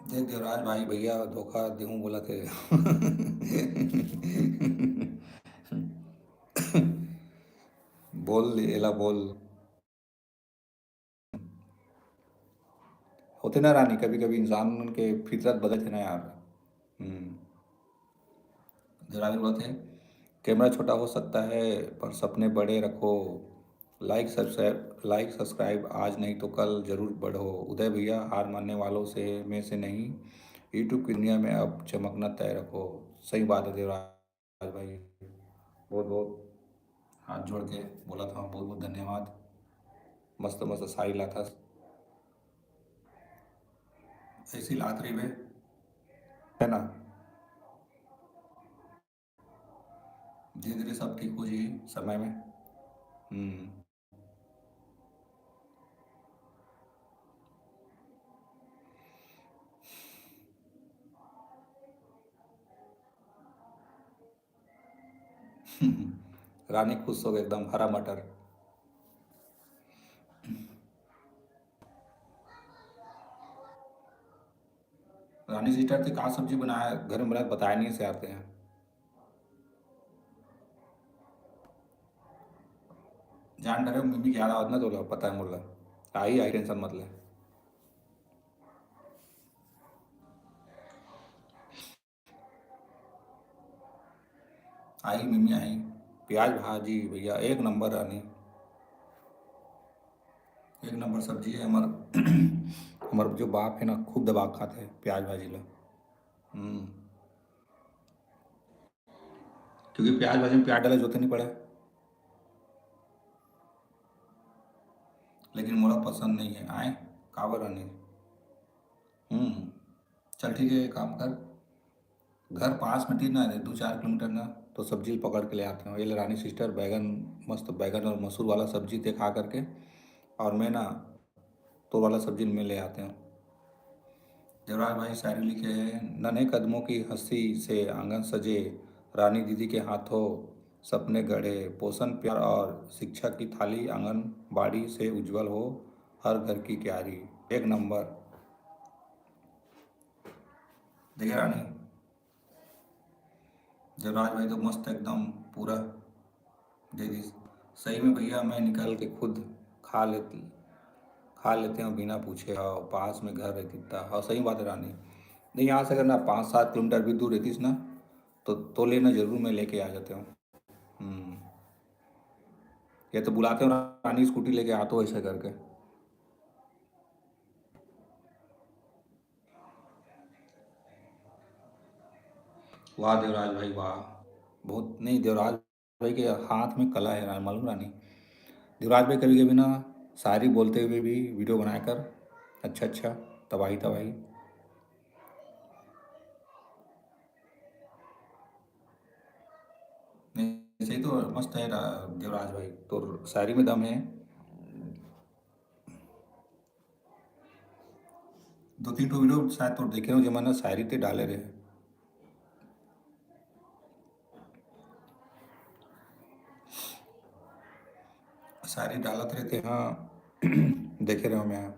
देख देवराज भाई, भैया धोखा देहूं बोला थे। बोल एला बोल। होथे ना रानी, कभी-कभी इंसान मन के फितरत बदलथे ना यार। हम्म। देवराज बोलत हे, "कैमरा छोटा हो सकता है, पर सपने बड़े रखो। Like, subscribe, लाइक सब्सक्राइब आज नहीं तो कल जरूर बढ़ो। उदय भैया, हार मानने वालों से में से नहीं, यूट्यूब की दुनिया में अब चमकना तय रखो। सही बात है देवराज भाई, बहुत बहुत हाथ जोड़ के बोला था, बहुत बहुत धन्यवाद। मस्त मस्त साड़ी लाथस, ऐसी लात रही बे, है ना? धीरे धीरे सब ठीक हो जाई समय में। हम्म। रानी खुश हो गई एकदम, हरा मटर। रानी सिस्टर, ते का सब्जी बनाया घर में, बनाया बताया नहीं से आते हैं। जान डरे मिम्मी के याद आवत ना, तो पता है मोला। आई आई, टेंशन मत ले। आई मिम्मी आई। प्याज भाजी भैया एक नंबर रानी, एक नंबर सब्जी है। हमार हमार जो बाप है ना, खूब दबा खाते हैं प्याज भाजी ला। हम्म। क्योंकि प्याज भाजी में प्याज डाले जरूरत नहीं पड़े। लेकिन मोला पसंद नहीं है। आए, काबर रानी? हम्म। चल ठीक है, एक काम कर, घर पास में थी ना, दो चार किलोमीटर ना, तो सब्जी पकड़ के ले आते हैं। ये ले रानी सिस्टर, बैगन, मस्त बैगन और मसूर वाला सब्जी ते खा करके, और मैं ना, तो वाला सब्जी में ले आते हैं। देवराज भाई शायरी लिखे हैं, नन्हे कदमों की हंसी से आंगन सजे, रानी दीदी के हाथों सपने गढ़े, पोषण प्यार और शिक्षा की थाली आंगनबाड़ी से उज्जवल हो हर घर की क्यारी। एक नंबर। देखिए रानी, देवराज भाई तो मस्त एकदम पूरा दे दिस। सही में भैया, मैं निकल के खुद खा लेती, खा लेते हो बिना पूछे। हाँ, पास में घर रहती था। हाँ, सही बात है रानी। नहीं, यहाँ से अगर ना पाँच सात किलोमीटर भी दूर रहतीस ना, तो तो लेना जरूर, मैं लेके आ जाते हूँ। हम्म। ये तो बुलाते हो रानी, स्कूटी लेके आते हो ऐसे करके। वाह देवराज भाई वाह। बहुत नहीं, देवराज भाई के हाथ में कला है रा-, मालूम रानी। देवराज भाई कभी कभी ना शायरी बोलते हुए भी वीडियो बनाकर, अच्छा अच्छा, तबाही तबाही। नहीं, सही तो मस्त है रा-, देवराज भाई, तो शायरी में दम है। दो तीन ठो वीडियो शायद तो देखे हो, जेमा ना शायरी ते डाले रहे। शायरी डालत रहते, हाँ। देखे रहे हो मैं।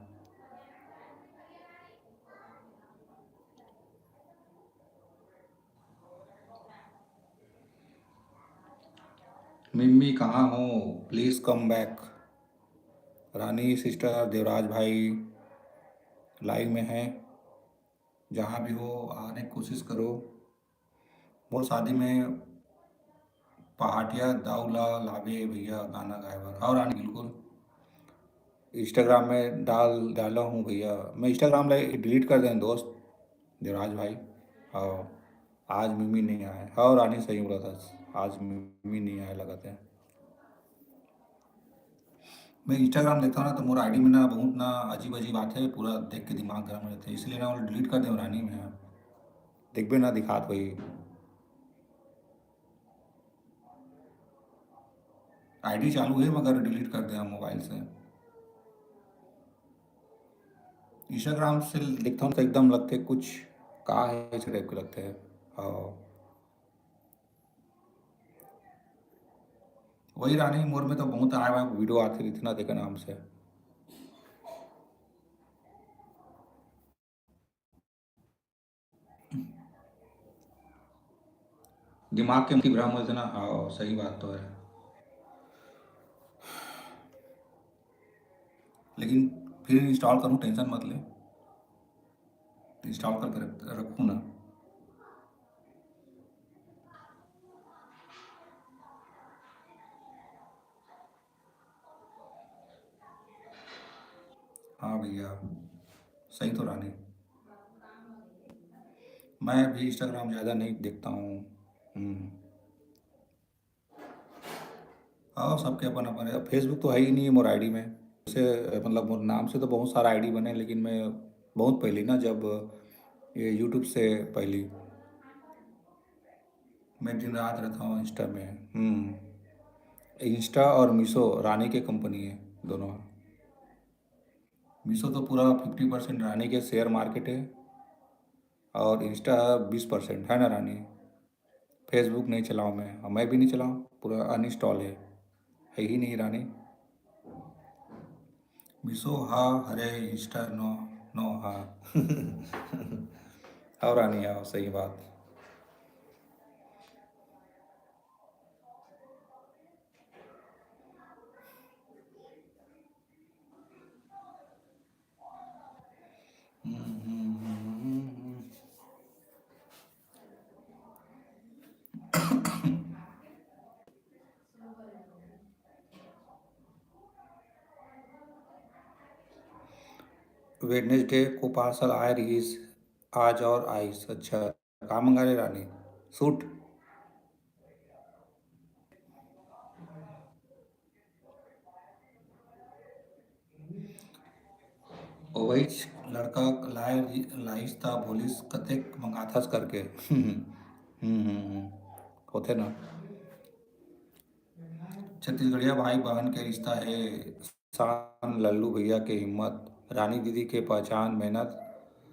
मिम्मी कहाँ हो, please come back. Rani sister, Devraj भाई लाइव में हैं, जहाँ भी हो आने की कोशिश करो। मोर शादी में पहाटिया दाऊ ला लाबे भैया गाना गाए बर। और रानी बिल्कुल इंस्टाग्राम में डाल डाला हूँ भैया, मैं इंस्टाग्राम ला डिलीट कर दें दोस्त देवराज भाई। और आज मिमी नहीं आए, और रानी सही बोला था, आज मिमी नहीं आए लगत है। मैं इंस्टाग्राम देखता हूँ ना, तो मोर आईडी में ना बहुत ना अजीब अजीब आते हैं, पूरा देख के दिमाग गर्म हो जाते हैं, इसलिए ना वो डिलीट कर दे रानी में। देखबे ना दिखात वही आईडी चालू है मगर डिलीट कर दे मोबाइल से। इंस्टाग्राम से देखता हूँ तो एकदम लगते कुछ का है, इस टाइप के लगते हैं। और वही रानी मोर में तो बहुत आए हुए वीडियो आते रहिथे ना तेकर नाम से। दिमाग के मुखी भ्रम होथे ना। हाँ, सही बात तो है। लेकिन फिर इंस्टॉल करूँ, टेंशन मत ले, इंस्टॉल करके रख, रखूँ ना। हाँ भैया, सही तो रानी। मैं भी Instagram ज़्यादा नहीं देखता हूँ। हम्म। हाँ, सबके अपन अपन है। Facebook तो है ही नहीं है मोर आईडी में। से, मतलब, मोर नाम से तो बहुत सारा आईडी बने, लेकिन मैं बहुत पहली ना, जब ये YouTube से पहली, मैं दिन रात रहता हूँ इंस्टा में। हम्म। इंस्टा और मीशो रानी के कंपनी है दोनों। मीशो तो पूरा फिफ्टी परसेंट रानी के शेयर मार्केट है, और इंस्टा बीस परसेंट है ना रानी। Facebook नहीं चलाऊँ मैं, और मैं भी नहीं चलाऊँ, पूरा अनइंस्टॉल है, है ही नहीं रानी। मीशो हा हरे, इंस्टा नो, नो हा। और रानी आओ, सही बात। वेडनेसडे को पार्सल आए रहीस, आज और आइस। अच्छा, का मंगा रे रानी? सूट? ओवइच लड़का लाए, लाइस ता बोलिस, "कतेक मंगाथस?" करके। हम्म, हम्म, हम्म। होथे ना। छत्तीसगढ़िया भाई बहन के रिश्ता हे शान, लल्लू भैया के हिम्मत, रानी दीदी के पहचान, मेहनत,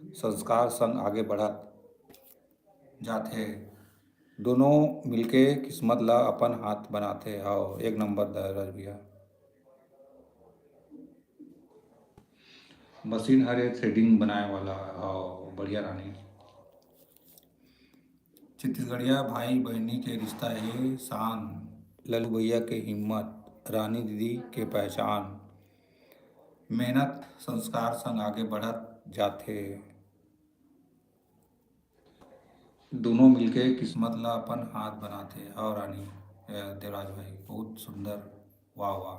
संस्कार संग आगे बढ़त जाथे। दोनों मिलके किस्मत ला अपन हाथ बनाथे। हव, एक नंबर देवराज भैया। मशीन हरे थ्रेडिंग बनाए वाला। हव, बढ़िया रानी। छत्तीसगढ़िया भाई बहिनी के रिश्ता हे शान, लल्लू भैया के हिम्मत, रानी दीदी के पहचान, मेहनत संस्कार संग आगे बढ़त जाथे। दोनों मिलके किस्मत ला अपन हाथ बनाथे। हव रानी, ए, देवराज भाई, बहुत सुंदर, वाह, वाह।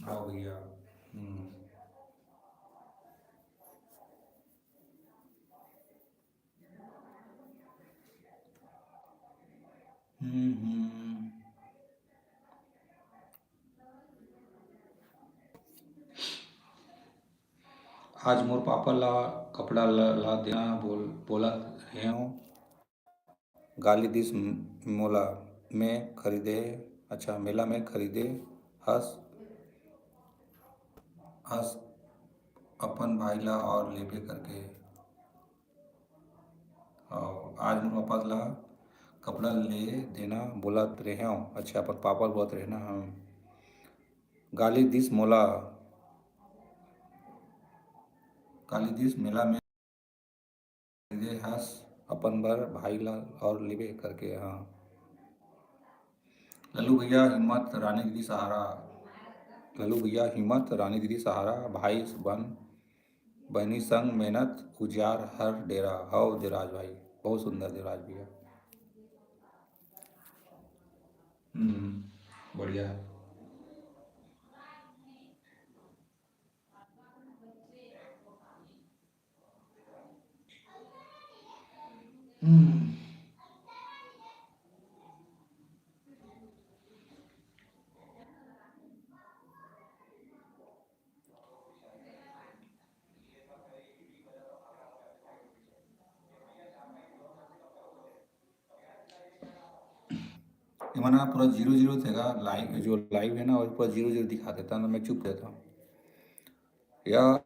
हव भैया। हम्म। हम्म, हम्म। आज मोर पापा ला कपड़ा ला, ला देना बोल, बोलत रहेंव। गाली दिस म-, मोला, मैं खरीदे, अच्छा, मेला में खरीदे हस, हस अपन भाई ला और लेबे करके। अउ आज मोर पापा ला कपड़ा ले देना बोलत रहेंव। अच्छा, अपन पापा ल बोलत रहे ना, हाँ। गाली दिस मोला, गाली दिस मेला में खरीदे हस अपन बर भाई ला और लेबे करके, हाँ। लल्लू भैया हिम्मत, रानी दीदी सहारा। लल्लू भैया हिम्मत, रानी दीदी सहारा, भाई बन, बहिनी संग मेहनत, उजियार हर डेरा। हव देवराज भाई, बहुत सुंदर देवराज भैया। हम्म, बढ़िया। हम्म। ये मना पूरा जीरो जीरो थे का, लाइव, जो लाइव है ना, वो पूरा जीरो जीरो दिखा देता ना, मैं चुप रहता हूँ। या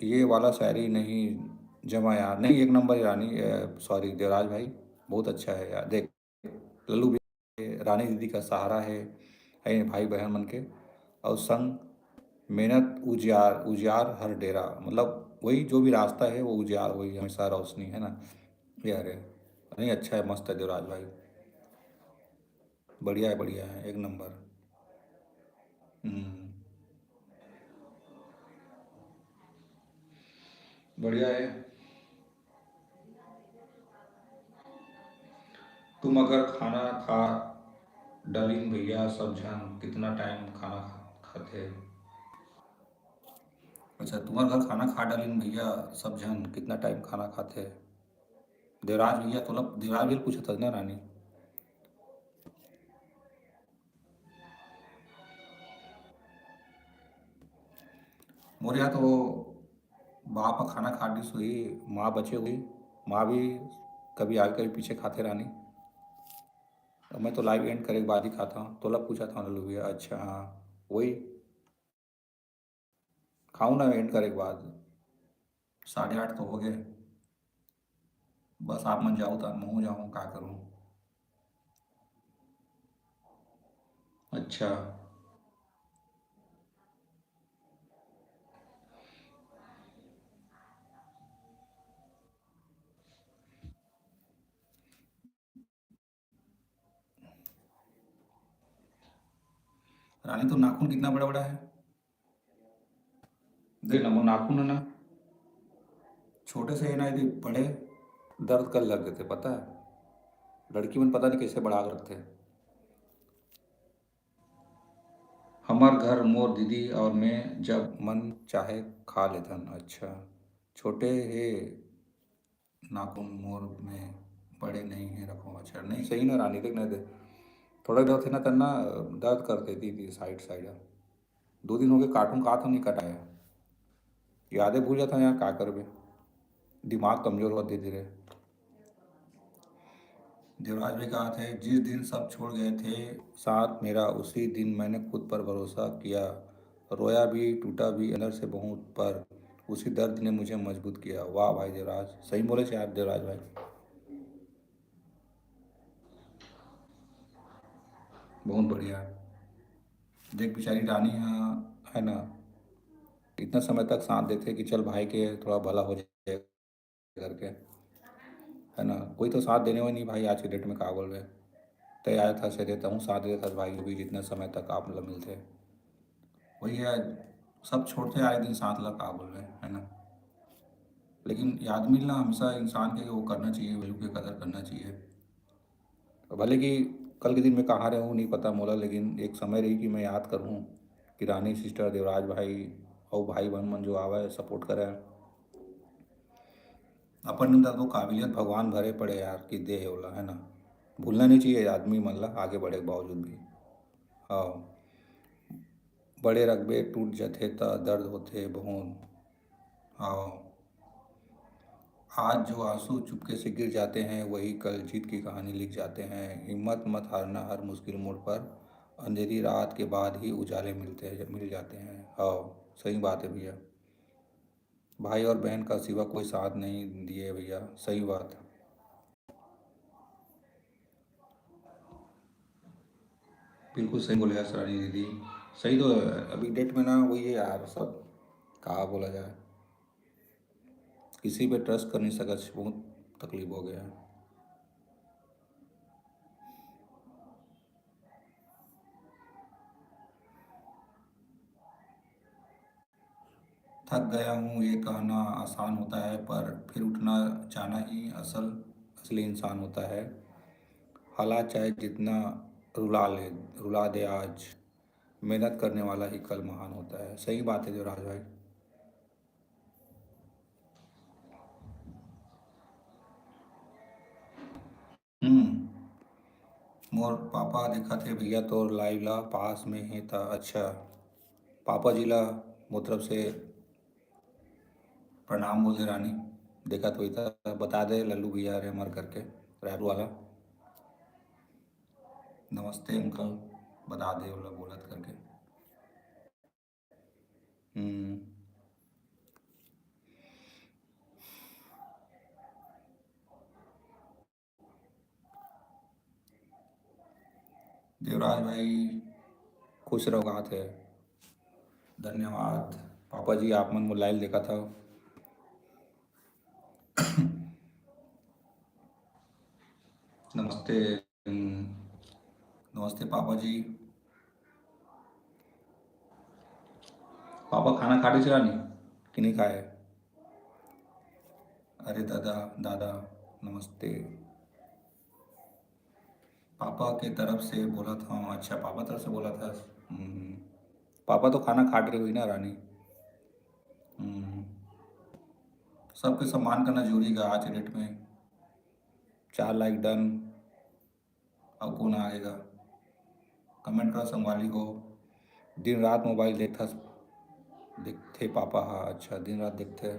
ये वाला शायरी नहीं जमा यार, नहीं, एक नंबर रानी, सॉरी देवराज भाई, बहुत अच्छा है यार। देख, लल्लू भी रानी दीदी का सहारा है, है भाई बहन मन के, और संग मेहनत उजियार, उजियार हर डेरा, मतलब वही जो भी रास्ता है वो उजियार, वही हमेशा रोशनी है ना, ये हरे। नहीं, अच्छा है, मस्त है देवराज भाई, बढ़िया है, बढ़िया है, एक नंबर। हम्म। बढ़िया है। तुम अगर खाना खा डलिन भैया, सब झन कितना टाइम खाना खा, खाते? अच्छा, तुम्हार घर खाना खा डालिन भैया, सब झन कितना टाइम खाना खाथे? देवराज भैया, तोला देवराज भैया पूछत हस ना रानी। मोर यहाँ तो बाप ह खाना खा डिस होही, माँ बचे होही, माँ भी कभी आगे कभी पीछे खाथे रानी। अब मैं तो लाइव एंड करे के बाद ही खाता हूँ, तोला पूछा था लल्लू भैया। अच्छा हाँ, वही खाऊं ना एंड करे के बाद। साढ़े आठ तो हो गए, बस आप मन जाओ तो महूँ जाऊँ, का करूँ? अच्छा। रानी, तो नाखून कितना बड़ा बड़ा है, देख ना, वो नाखून है ना, छोटे से है ना, यदि बड़े दर्द कर लग गए थे, पता है? लड़की मन पता नहीं कैसे बड़ा करते। हमार घर मोर दीदी और मैं जब मन चाहे खा लेथन। अच्छा, छोटे हे नाखून मोर में, बड़े नहीं है, रखो। अच्छा, नहीं, सही ना रानी, देख ना दे, थोड़ा दर्द है ना, तन्ना दर्द करते दीदी, साइड साइड। दो दिन हो गए काटूं, का तो नहीं कटाया, यादें भूल जाता यार, का करबे, दिमाग कमजोर होत धीरे धीरे। देवराज भाई कहा थे, जिस दिन सब छोड़ गए थे साथ मेरा, उसी दिन मैंने खुद पर भरोसा किया। रोया भी, टूटा भी अंदर से बहुत, पर उसी दर्द ने मुझे मजबूत किया। वाह भाई देवराज, सही बोले यार देवराज भाई, बहुत बढ़िया। देख बेचारी रानी हा, है ना, इतना समय तक साथ देते कि चल भाई के थोड़ा भला हो जाए करके, है ना। कोई तो साथ देने वाला नहीं भाई आज के डेट में, का बोल रहे। तय आया था से देता हूँ साथ, देता था भाई, भी जितना समय तक आप लोग मिलते, वही है, सब छोड़ते आए दिन साथ ला, का बोल रहे, है ना। लेकिन ये आदमी ला हमेशा इंसान के वो करना चाहिए, वैल्यू के कदर करना चाहिए। भले कि कल के दिन में कहाँ रहूँ नहीं पता मोला, लेकिन एक समय रही कि मैं याद करूँ कि रानी सिस्टर, देवराज भाई और भाई बहन मन जो आवे सपोर्ट करे, अपन अंदर तो काबिलियत भगवान भरे पड़े यार कि दे हे ओला, है ना। भूलना नहीं चाहिए आदमी मन ला आगे बढ़े के बावजूद भी। हाँ, बड़े रकबे टूट जथे त दर्द होथे बहुत। हाँ, आज जो आंसू चुपके से गिर जाते हैं, वही कल जीत की कहानी लिख जाते हैं। हिम्मत मत हारना, हर मुश्किल मोड़ पर अंधेरी रात के बाद ही उजाले मिलते हैं, मिल जाते हैं। हाँ, सही बात है भैया। भाई और बहन का सिवा कोई साथ नहीं दिए भैया, सही बात। बिल्कुल सही बोले यार सरानी दीदी, सही तो है। अभी डेट में ना वही है यार, सब का बोला जाए, किसी पे ट्रस्ट कर नहीं सकत, बहुत तकलीफ हो गया। थक गया हूँ ये कहना आसान होता है, पर फिर उठना जाना ही असल, असली इंसान होता है। हालात चाहे जितना रुला ले, रुला दे आज, मेहनत करने वाला ही कल महान होता है। सही बात है देवराज भाई। हम्म, मोर पापा देखत हे भैया तोर लाइव ला, पास में हे त। अच्छा, पापा जी ला मोर तरफ से प्रणाम बोल दे रानी, देखत होई त बता दे लल्लू भैया रे हमर करके, रायपुर वाला। नमस्ते अंकल, बता दे ओला बोलत करके। हम्म। देवराज भाई, खुश रहो, गात है। धन्यवाद पापा जी, आप मन मोर लाइव देखा था। नमस्ते, नमस्ते पापा जी। पापा खाना खा रहे रानी कि नहीं खाए? अरे दादा, दादा, नमस्ते। पापा के तरफ से बोला था। अच्छा, पापा तरफ से बोला था। हम्म, पापा तो खाना खा रहे हुई ना रानी। हम्म, सबके सम्मान करना जरूरी गा आज के डेट में। चार लाइक डन। अब कौन आएगा? कमेंट करो संगवारी हो। दिन रात मोबाइल देखथस, देखथे पापा हा। अच्छा, दिन रात देखथे।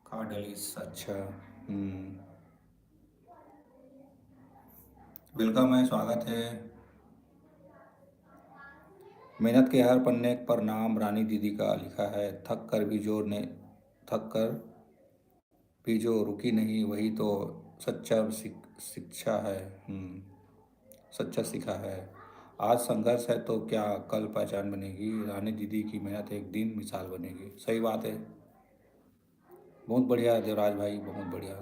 खा डलिस, अच्छा। हम्म, वेलकम है, स्वागत है। मेहनत के हर पन्ने पर नाम रानी दीदी का लिखा है। थक कर भी जो ने थक कर भी जो रुकी नहीं, वही तो सच्चा शिक-, शिक्षा है। हम्म, सच्चा शिक्षा है। आज संघर्ष है तो क्या कल पहचान बनेगी? रानी दीदी की मेहनत एक दिन मिसाल बनेगी। सही बात है। बहुत बढ़िया देवराज भाई, बहुत बढ़िया।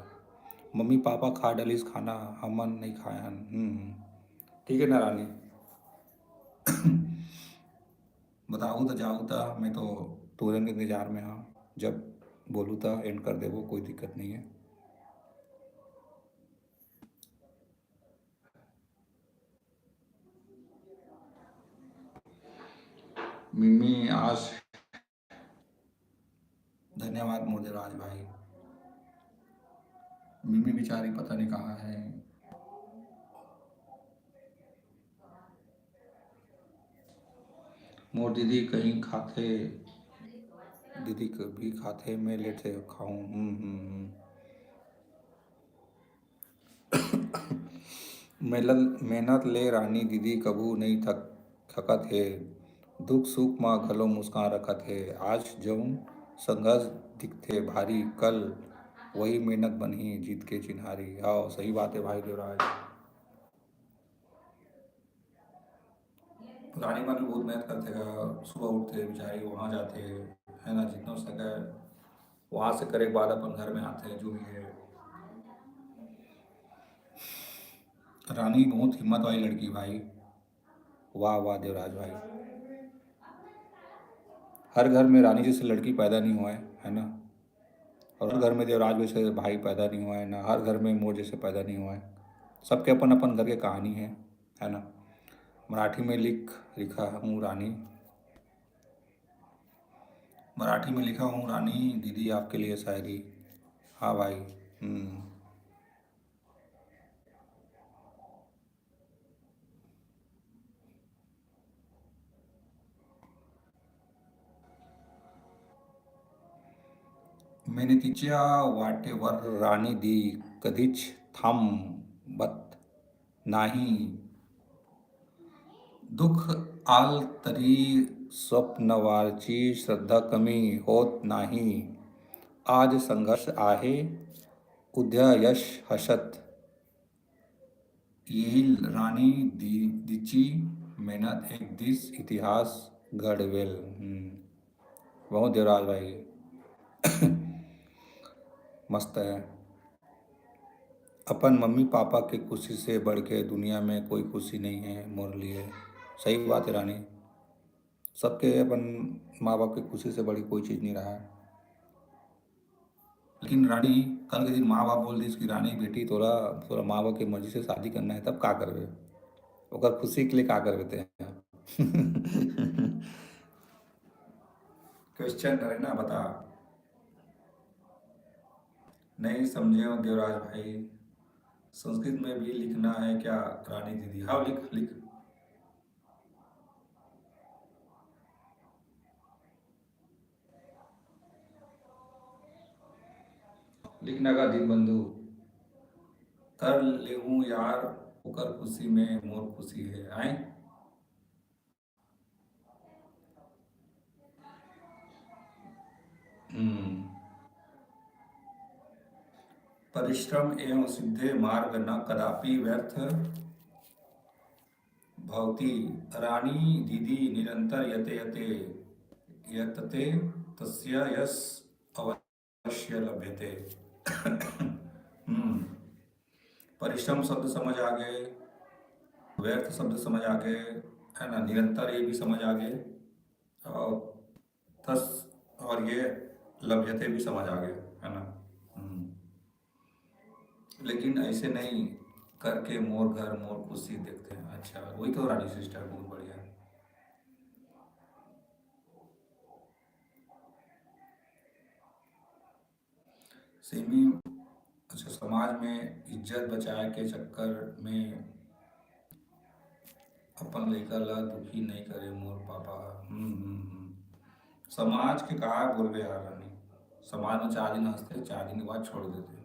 मम्मी पापा खा डलिस खाना, हमन नहीं खाए हन। हम्म, हम्म। ठीक है ना रानी? बताऊ तो जाऊ ता, मैं तो तुरंत इंतजार में हाँ। जब बोलू ता एंड कर देबो, कोई दिक्कत नहीं है। मिमी आज धन्यवाद मोर देवराज भाई। मिमी बेचारी पता नहीं कहाँ है। मोर दीदी कहीं खाथे, दीदी कभी खाथे, मैं लेट से खाऊं। हम्म, हम्म, हम्म। मेहनत, मेहनत ले रानी दीदी कभू नइ थक, थकत हे। दुख सुख म घलो मुस्कान रखत हे। आज जउन संघर्ष दिखथे भारी, कल वही मेहनत बनही जीत के चिन्हारी। हाँ, सही बात है भाई देवराज। रानी मन भी बहुत मेहनत करथे गा, सुबह उठथे बेचारी, वहाँ जाथे, है ना, जितना हो सके वहाँ से करे के बाद अपन घर में आथे, जो भी है। रानी बहुत हिम्मत वाली लड़की भाई। वाह, वाह देवराज भाई। हर घर में रानी जैसे लड़की पैदा नहीं हुआ है, है ना? और हर घर में देवराज जैसे भाई पैदा नहीं हुआ है ना, हर घर में मोर जैसे पैदा नहीं हुआ है। सबके अपन अपन घर के कहानी है, है ना? मराठी में लिख, लिखा हूँ रानी, मराठी में लिखा हूँ रानी दीदी आपके लिए शायरी। हाँ भाई। हम्म। मेहनतीच्या वाटेवर राणी दी कधीच थांबत नाही. दुःख आल तरी स्वप्नवारची श्रद्धा कमी होत नाही. आज संघर्ष आहे, उद्या यश हसत येईल. राणी दी-, दीची मेहनत एक दिस इतिहास घडवेल. हम्म. बहुत देवराज भाई. मस्त है. अपन मम्मी पापा के खुशी से बढ़ के दुनिया में कोई खुशी नहीं है मोर लिए. सही बात है रानी, सबके अपन माँ बाप के खुशी से बड़ी कोई चीज़ नहीं रहा है. लेकिन रानी कल के दिन माँ बाप बोल दिस कि रानी बेटी तोरा, तोरा माँ बाप के मर्जी से शादी करना है, तब का करबे? ओकर खुशी के लिए का करबे ते? क्वेश्चन करे ना, बता. नहीं समझे हो देवराज भाई, संस्कृत में भी लिखना है क्या रानी दीदी? हाँ, लिख, लिख. लिखना का दीनबंधु. कर लेहूं यार, ओकर खुशी में मोर खुशी है. आए. हम्म. परिश्रम एवं सिद्धे मार्ग न कदापि व्यर्थ भवति. रानी दीदी निरंतर यते यते यतते तस्य यश अवश्य लभ्यते. हम्म. परिश्रम शब्द समझ आ गए, व्यर्थ शब्द समझ आ गए, है ना, निरंतर ये भी समझ आ गए, और दस और ये लभ्यते भी समझ आ गए, है ना. हम्म. लेकिन ऐसे नहीं करके मोर घर मोर खुशी देखते हैं. अच्छा, वही तो रानी सिस्टर, बहुत बढ़िया. सेमी, अच्छा, समाज में इज्जत बचाए के चक्कर में अपन लइका ला दुखी नइ करे मोर पापा ह। हम्म, हम्म, हम्म। समाज के का बोलबे यार रानी, समाज में चार दिन हंसथे, चार दिन के बाद छोड़ देथे।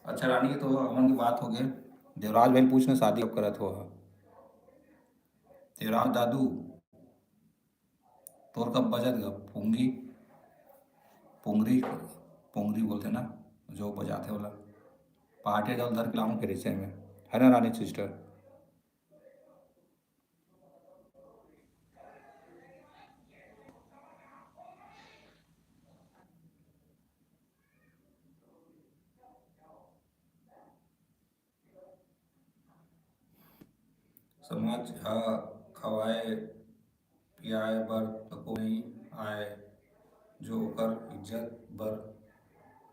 अच्छा रानी, तो हमन के बात हो गए, देवराज भाई पूछना शादी कब करत हो? देवराज दादू, तोर कब बजत गा पुंगी, पुंगरी, पुंगरी बोलथे ना, जो बजाथे वाला, पहाटिया जल धर के लाऊं फिर इसे में, है ना रानी सिस्टर? समाज ह खवाए पियाए बर तको नइ आए, जो ओकर इज्जत बर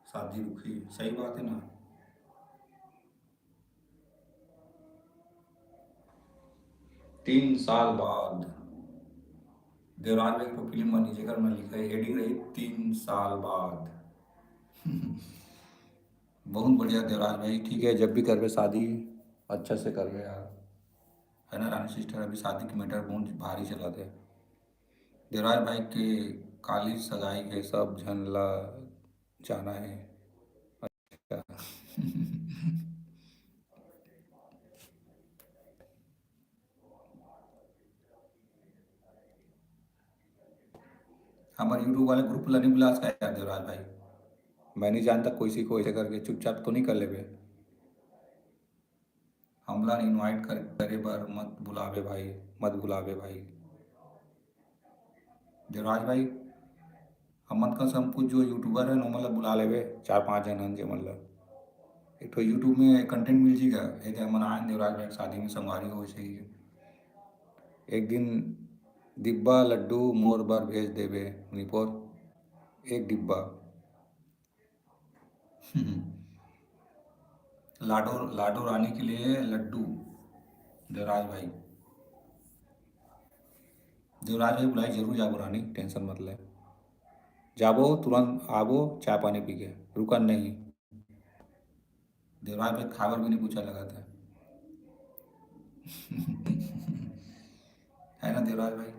शादी रुकही। सही बात है ना? तीन साल बाद देवराज भाई को फिल्म बनी, जेकर में लिखा है हेडिंग रही तीन साल बाद। बहुत बढ़िया देवराज भाई, ठीक है, जब भी करबे शादी अच्छा से करबे यार, है ना रानी सिस्टर? अभी शादी के मैटर बहुत भारी चलत है। देवराज भाई के काली सगाई के सब झन ला जाना है। अच्छा। हमारे यूट्यूब वाले ग्रुप ला नहीं बुला सका यार देवराज भाई, मैं नहीं जानता कोई सी को ऐसे करके चुपचाप तो नहीं कर लेबे। हमला इनवाइट कर, करे बर मत बुलावे भाई, मत बुलावे भाई। देवराज भाई, हमन कस हम कुछ जो यूट्यूबर है, ओमन ला बुला लेबे, चार पांच झन हन जेमन ला एक ठो यूट्यूब में कंटेंट मिल जीगा। ये हमन आए देवराज भाई के शादी में, संगवारी हो सही है। एक दिन डिब्बा लड्डू मोर बर भेज देबे निपोर, एक डिब्बा। लाडो, लाडो रानी के लिए लड्डू। देवराज भाई, देवराज भाई बुलाई, जरूर जाबो रानी, टेंशन मत ले। जाबो, तुरंत आबो, चाय पानी पी के, रुकन नहीं। देवराज भाई खाबर भी नहीं पूछा लगा था। है ना देवराज भाई?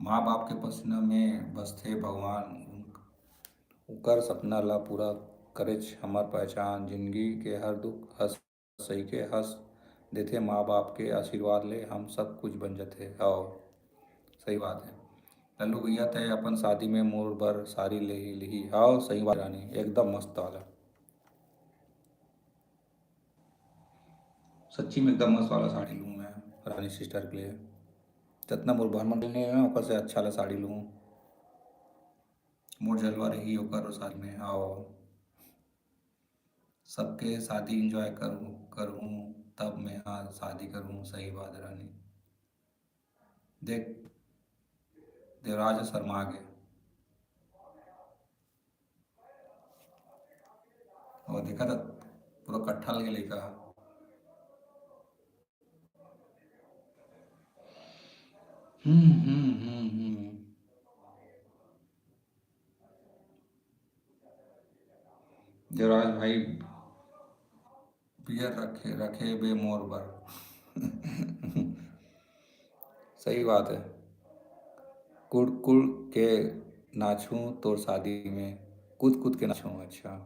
माँ बाप के पसीना में बसथे भगवान, उन-, उकर सपना ला पूरा करेच हमर पहचान। जिंदगी के हर दुख हंस सही के हंस देथे, माँ बाप के आशीर्वाद ले हम सब कुछ बन जथे। हव, सही बात है। लल्लू भैया, तय अपन शादी में मोर बर साड़ी ले लिही। हव, सही बात रानी, एकदम मस्त वाला। सच्ची में एकदम मस्त वाला साड़ी लूँ मैं रानी सिस्टर के लिए। जितना मोर बहन मन लेने हैं, ओकर से अच्छा वाला साड़ी लूँ। मोर जलवा रही ओकर साड़ी में। आओ, सबके शादी एंजॉय करूँ, करूँ, तब मैं हाँ शादी करूँ। सही बात रानी। देख, देवराज शर्मा गे। वो देखा था, पूरा कट्ठा लगे लइका। हम्म, हम्म, हम्म, हम्म। देवराज भाई, बियर रखे, रखे बे मोर बर। सही बात है। कुड़ कुड़ के नाचूं तोर शादी में, कूद कूद के नाचूं। अच्छा,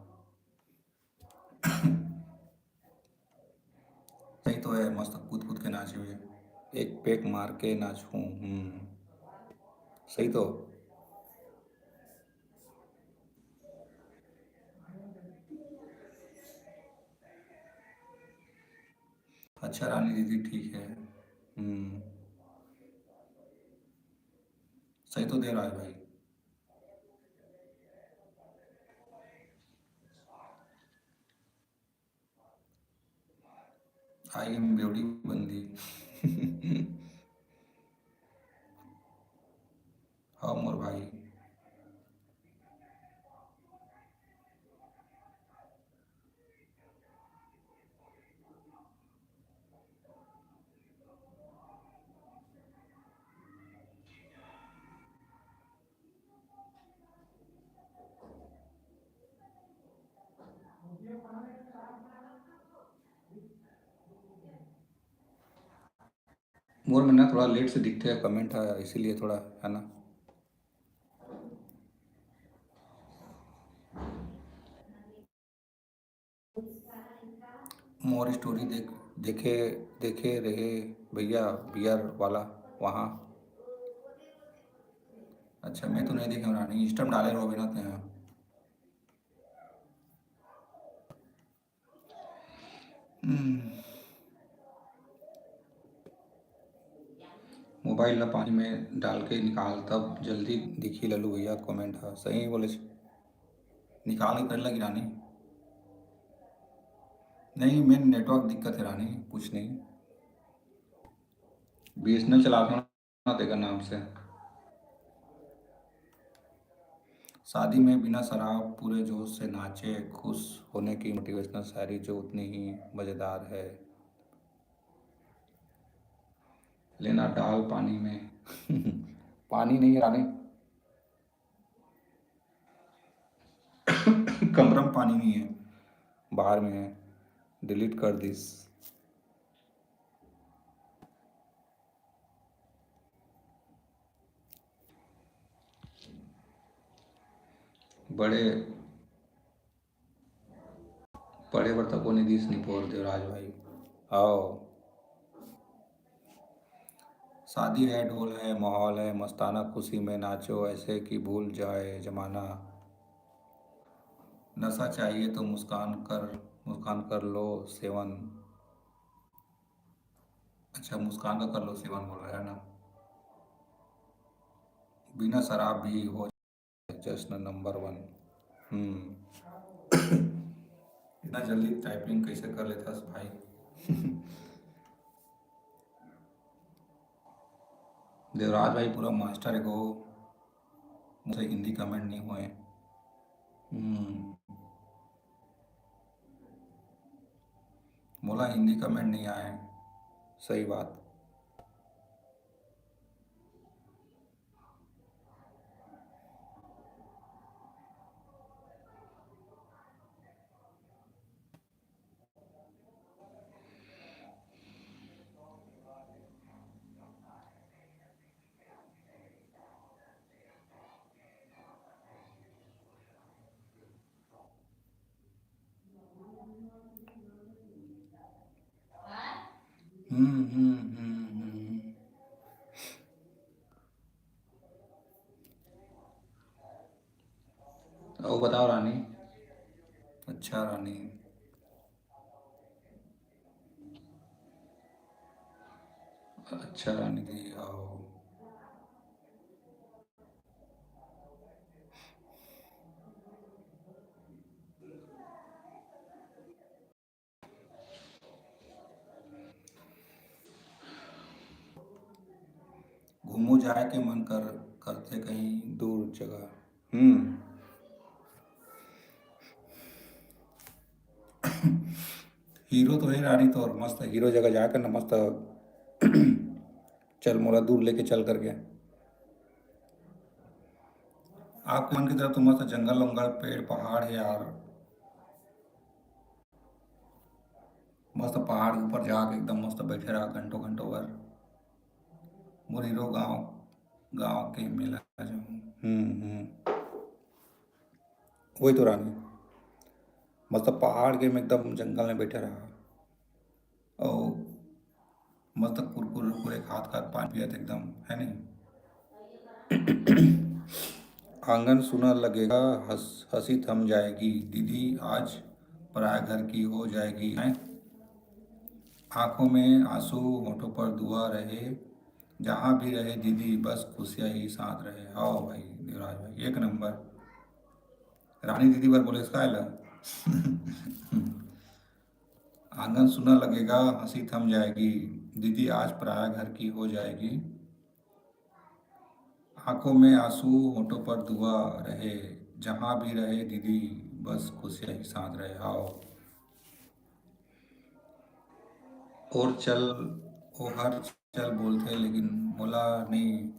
सही तो है, मस्त कूद कूद के नाचूं, एक पेक मार के नाचूं। हम्म, सही तो। अच्छा रानी दीदी, ठीक है। हम्म, सही तो देवराज भाई। आई एम ब्यूटी बंदी। हाँ मोर भाई। मोर में ना थोड़ा लेट से दिखथे कमेंट ह, इसीलिए थोड़ा, है ना। मोर स्टोरी देख, देखे, देखे रहे भैया, बियर वाला वहाँ। अच्छा, मैं तो नहीं देखे हूँ रानी, इंस्टा में डाले रहो बिना ते हैं। हम्म। मोबाइल ला पानी में डाल के निकाल, तब जल्दी दिखी लल्लू भैया कमेंट ह। सही बोले छ। निकाल के कर लगी रानी। नहीं, मैं नेटवर्क दिक्कत है रानी, कुछ नहीं। बीएसएनएल चलाता हूँ ना तेकर नाम से। शादी में बिना शराब पूरे जोश से नाचे, खुश होने की मोटिवेशनल शायरी जो उतनी ही मज़ेदार है। लेना डाल पानी में। पानी नहीं है रानी। कमरा में पानी नहीं है, बाहर में है। डिलीट कर दिस। बड़े पढ़े बर तको नइ दिस निपोर देवराज भाई। आओ। शादी है, ढोल है, माहौल है, मस्ताना खुशी में नाचो ऐसे कि भूल जाए जमाना। नशा चाहिए तो मुस्कान कर, मुस्कान कर लो सेवन। अच्छा, मुस्कान का कर लो सेवन बोल रहा है ना। बिना शराब भी हो जश्न नंबर वन। हम्म। इतना जल्दी टाइपिंग कैसे कर लेथस भाई? देवराज भाई पूरा मास्टर है गो, मुझे हिंदी कमेंट नहीं हुए। हम्म। मोला हिंदी कमेंट नहीं आए, सही बात। हम्म, हम्म, हम्म, हम्म। अउ बताओ रानी। अच्छा रानी। अच्छा रानी दी, आओ। घूमो जाए के मन कर, करथे कहीं दूर जगह। हम्म। हीरो तो हे रानी तोर, मस्त हीरो जगह जाके ना मस्त चल मोला दूर लेके चल करके। आपके मन की तरफ तो मस्त जंगल वंगल, पेड़ पहाड़ है यार, मस्त पहाड़ के ऊपर जाके एकदम मस्त बैठे रहा घंटों घंटों भर। मोर हीरो गाँव, गाँव के मेला जाऊँ। हम्म, हम्म। वही तो रानी, मस्त पहाड़ के में एकदम जंगल में बैठे रहा। अउ मस्त कुरकुरे उरकुरे खात खात पानी पियत एकदम, है नहीं? आंगन सुना लगेगा, हंस-, हंसी थम जाएगी, दीदी आज पराया घर की हो जाएगी, हैं? आंखों में आंसू, होठों पर दुआ रहे, जहाँ भी रहे दीदी, बस खुशियाँ ही साथ रहे। आओ भाई देवराज भाई, एक नंबर। रानी दीदी बर बोले इसका आयला। आंगन सुना लगेगा, हंसी थम जाएगी, दीदी आज पराया घर की हो जाएगी। आंखों में आंसू, होठों पर दुआ रहे, जहाँ भी रहे दीदी, बस खुशियाँ ही साथ रहे। आओ। और चल, ओ हर चल बोलथे, लेकिन मोला नहीं।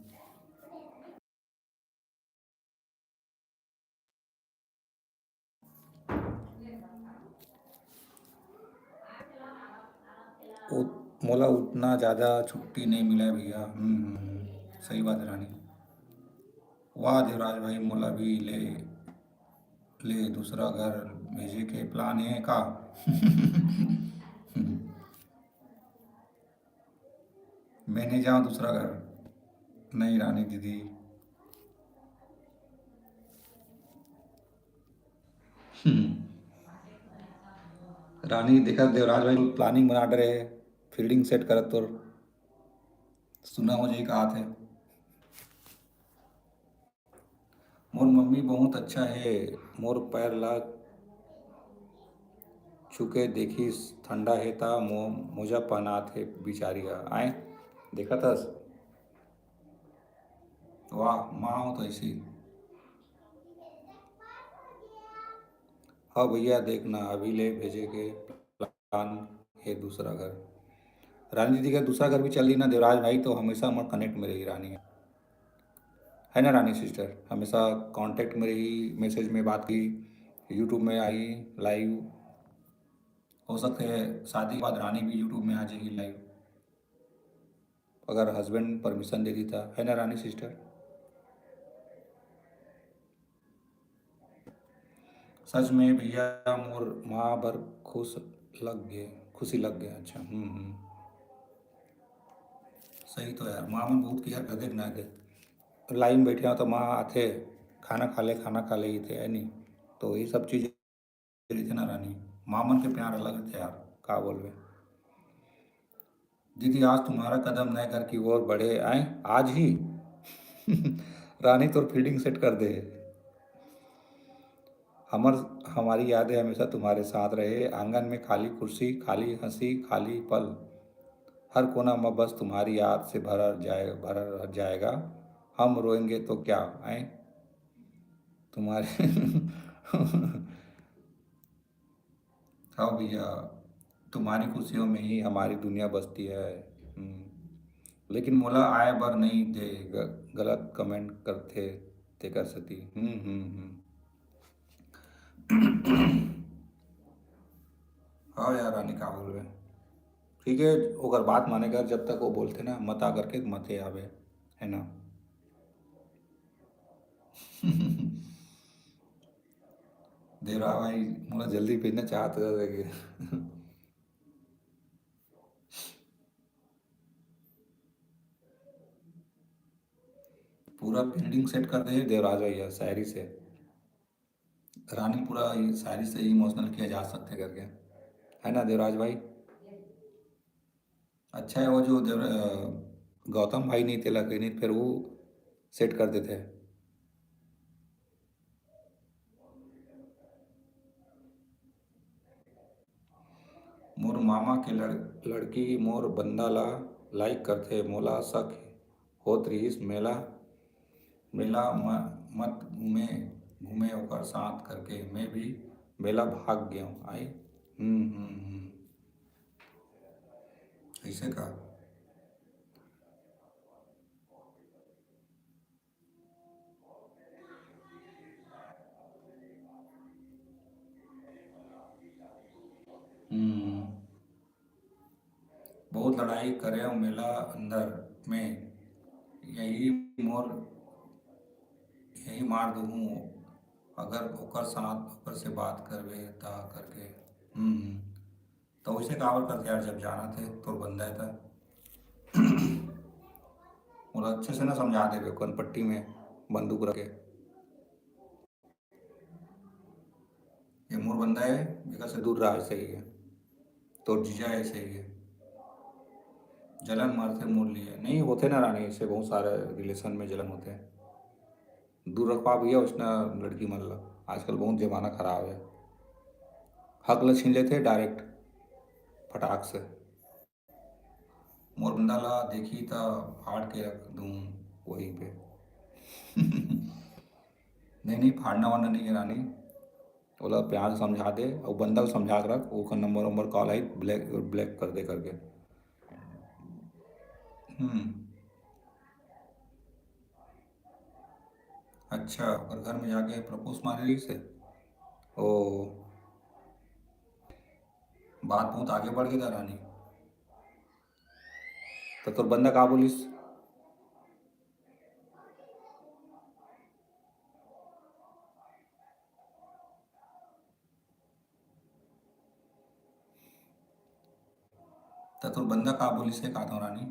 ओ, मोला उतना ज्यादा छुट्टी नहीं मिला है भैया। हम्म, हम्म, हम्म, सही बात है रानी। वाह देवराज भाई, मोला भी ले, ले दूसरा घर भेजे के प्लान है का? मैं नहीं जाऊँ दूसरा घर। नहीं रानी दीदी। हम्म। रानी देखा देवराज भाई प्लानिंग बना रहे, फील्डिंग सेट करत तोर सुना हो जाई का थे। मोर मम्मी बहुत अच्छा है, मोर पैर ला छुके देखिस ठंडा है ता मो-, मोजा पहनात है बिचारी हा। आए देखा थस? वाह, माँ हो तो ऐसी। हाँ भैया, देखना अभी ले भेजे के प्लान है दूसरा घर। रानी दीदी का दूसरा घर भी चल रही ना देवराज भाई, तो हमेशा हमर कनेक्ट में रही रानी, है ना रानी सिस्टर? हमेशा कांटेक्ट में रही, मैसेज में बात की, यूट्यूब में आई लाइव। हो सकता है शादी के बाद रानी भी यूट्यूब में आ जाएगी लाइव, अगर हस्बैंड परमिशन दे देता, है ना रानी सिस्टर? सच में भैया, मोर माँ बर खुश लग गए, खुशी लग गए। अच्छा, हम्म, हम्म। सही तो यार, माँ मन बहुत केयर कर देख ना के। लाइन बैठे हो तो माँ आथे, "खाना खा ले, खाना खा ले," ही थे, है नहीं? तो ये सब चीज रहिथे ना रानी, माँ मन के प्यार अलग रहिथे यार, का बोलबे। दीदी, आज तुम्हारा कदम नए घर की ओर बढ़े, आए आज ही। रानी तोर फील्डिंग सेट कर दे। हमर, हमारी यादें हमेशा तुम्हारे साथ रहे। आंगन में खाली कुर्सी, खाली हंसी, खाली पल। हर कोना में बस तुम्हारी याद से भरा जाए, भरा जाएगा। हम रोएंगे तो क्या, आए तुम्हारे हाँ भैया, तुम्हारी खुशियों में ही हमारी दुनिया बसती है। हम्म। लेकिन मोला आए बर नहीं दे, ग-, गलत कमेंट करथे तेकर सेती। हम्म, हम्म, हम्म। हाँ यार, रानी का बोलबे? ठीक है, ओकर बात माने कर, जब तक वो बोलथे ना, मत आ करके मते आवे, है ना? देवरा भाई, मोला जल्दी भेजना चाहत रहे। पूरा फील्डिंग सेट कर दे देवराज भैया, शायरी से। रानी पूरा ये शायरी से इमोशनल किया जा सकते करके, है ना देवराज भाई? अच्छा है वो जो देवर-, अ, गौतम भाई नहीं तेला कहीं नहीं, फिर वो सेट कर देते हैं। मोर मामा के लड़-, लड़की मोर बंदा ला लाइक करथे, मोला शक होत रिहिस मेला, मेला म-, मत घूमे, घूमे ओकर साथ करके, मैं भी मेला भाग गेंव। आई, हम्म, हम्म, हम्म। ऐसे का? हम्म। बहुत लड़ाई करे मेला अंदर में, यही मोर, यही मार दूँ अगर ओकर साथ, ओकर से बात करबे ता करके। हम्म, हम्म। तो वैसे काबर करथे यार, जब जाना थे तोर बंदा है ता? मोला अच्छे से ना समझा देबे, कनपट्टी में बंदूक रखे। ये मोर बंदा है, एकर से दूर रहा, ऐसे ही है। तोर जीजा है, ऐसे ही है। जलन मरथे मोर लिए। नहीं होथे ना रानी, ऐसे बहुत सारे रिलेशन में जलन होथे। दूर रखवा भैया उसना लड़की मन ला। आजकल बहुत जमाना खराब है, हक ला छीन लेथे डायरेक्ट फटाक से। मोर बंदा ला देखी त फाड़ के रख दूं वहीं पे। नहीं, नहीं, फाड़ना वाड़ना नहीं है रानी, ओला प्यार से समझा दे, और बंदा ला समझा के रख, ओकर नंबर वंबर कॉल आई, ब्लैक, ब्लैक कर दे करके। हम्म। अच्छा, ओकर घर में जाके प्रपोज मारे रही से? ओ, बात बहुत आगे बढ़ गई था रानी। त तोर बंदा का बोलिस? त तोर बंदा का बोलिस हे, का तो रानी?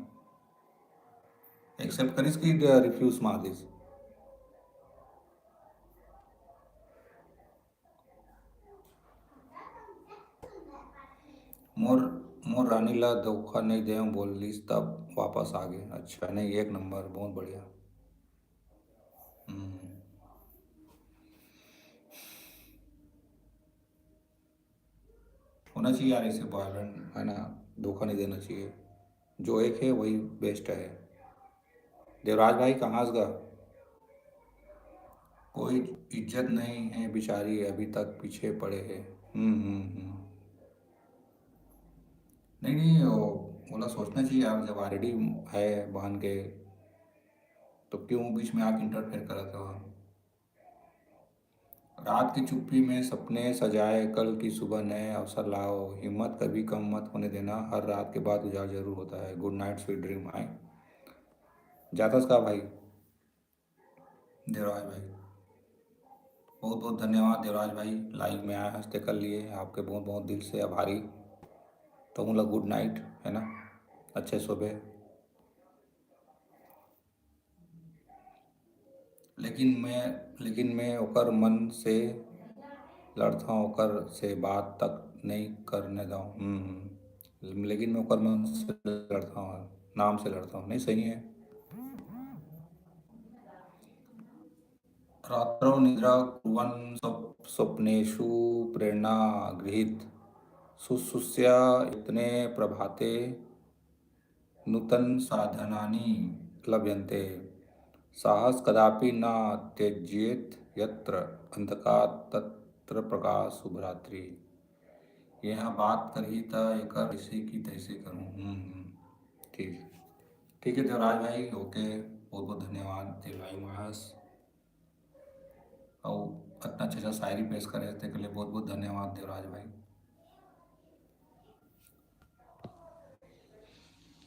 एक्सेप्ट करिस कि रिफ्यूज मार दिस? मोर, मोर रानी ला धोखा नइ देव बोलिस, तब वापस आ गे। अच्छा, नहीं, एक नंबर, बहुत बढ़िया। हम्म। होना चाहिए यार ऐसे बॉयफ्रेंड, है ना, धोखा नहीं देना चाहिए। जो एक है वही बेस्ट है। देवराज भाई कहाँ गा? कोई इज्जत नहीं है बेचारी, अभी तक पीछे पड़े है। हम्म हम्म हम्म। नहीं नहीं, वो, ओला सोचना चाहिए यार, जब ऑलरेडी है बहन के, तो क्यों बीच में आके इंटरफेयर करत हो? रात की चुप्पी में सपने सजाए, कल की सुबह नए अवसर लाओ, हिम्मत कभी कम मत होने देना, हर रात के बाद उजाला जरूर होता है। गुड नाइट, स्वीट ड्रीम। आए जातस का भाई देवराज भाई, बहुत बहुत धन्यवाद देवराज भाई, लाइव में आए हंसते कर लिए, आपके बहुत बहुत दिल से आभारी। तो मतलब गुड नाइट, है ना, अच्छे सुबह। लेकिन मैं, लेकिन मैं ओकर मन से लड़थौं, ओकर से बात तक नहीं करने दौं। हम्म, हम्म। लेकिन मैं ओकर मन से लड़थौं, नाम से लड़थौं। नहीं, सही है। रात्रौ निद्रा कुर्वन् स्वप-, स्वप्नेषु प्रेरणा गृहीत। सुशुष्या यत्ने प्रभाते नूतन साधनानि लभ्यन्ते। साहस कदापि न त्यज्येत यत्र अंधकार तत्र प्रकाश शुभरात्रि। यहाँ बात करही त एकर ऐसे की तैसे करूँ। हम्म, हम्म। ठीक, ठीक है देवराज भाई, ओके, बहुत बहुत धन्यवाद देवराज महाराज। अउ अतना अच्छा अच्छा शायरी पेश करे हे, तेकर लिए बहुत बहुत धन्यवाद देवराज भाई।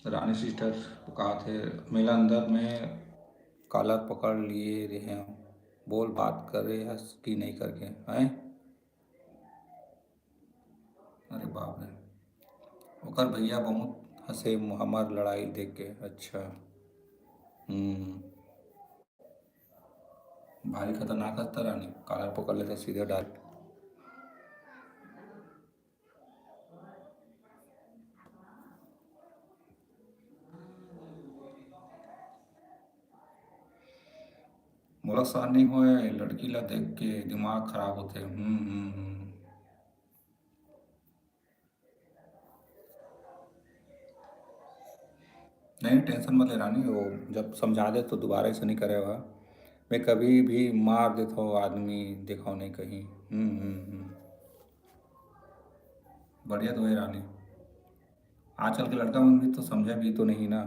रानी सिस्टर कहाथे, मेला अंदर में कॉलर पकड़ लिए रेहेंव, बोल बात करे हस कि नहीं करके, हैं? अरे बाप रे, ओकर भैया बहुत हंसे हमर लड़ाई देख के। अच्छा, हम्म, भारी खतरनाक हस त रानी, कॉलर पकड़ लेता सीधे डायरेक्ट। मोला सहन नहीं होए, लड़की ला देख के दिमाग खराब होथे। हम्म, हम्म, हम्म। नहीं, टेंशन मत ले रानी, वो जब समझा दे तो दोबारा ऐसा नहीं करेगा। मैं कभी भी मार देता हूँ आदमी, देखा नहीं कहीं। हम्म, हम्म, हम्म। बढ़िया तो है रानी। आजकल के लड़का मन भी तो समझे भी तो नहीं ना,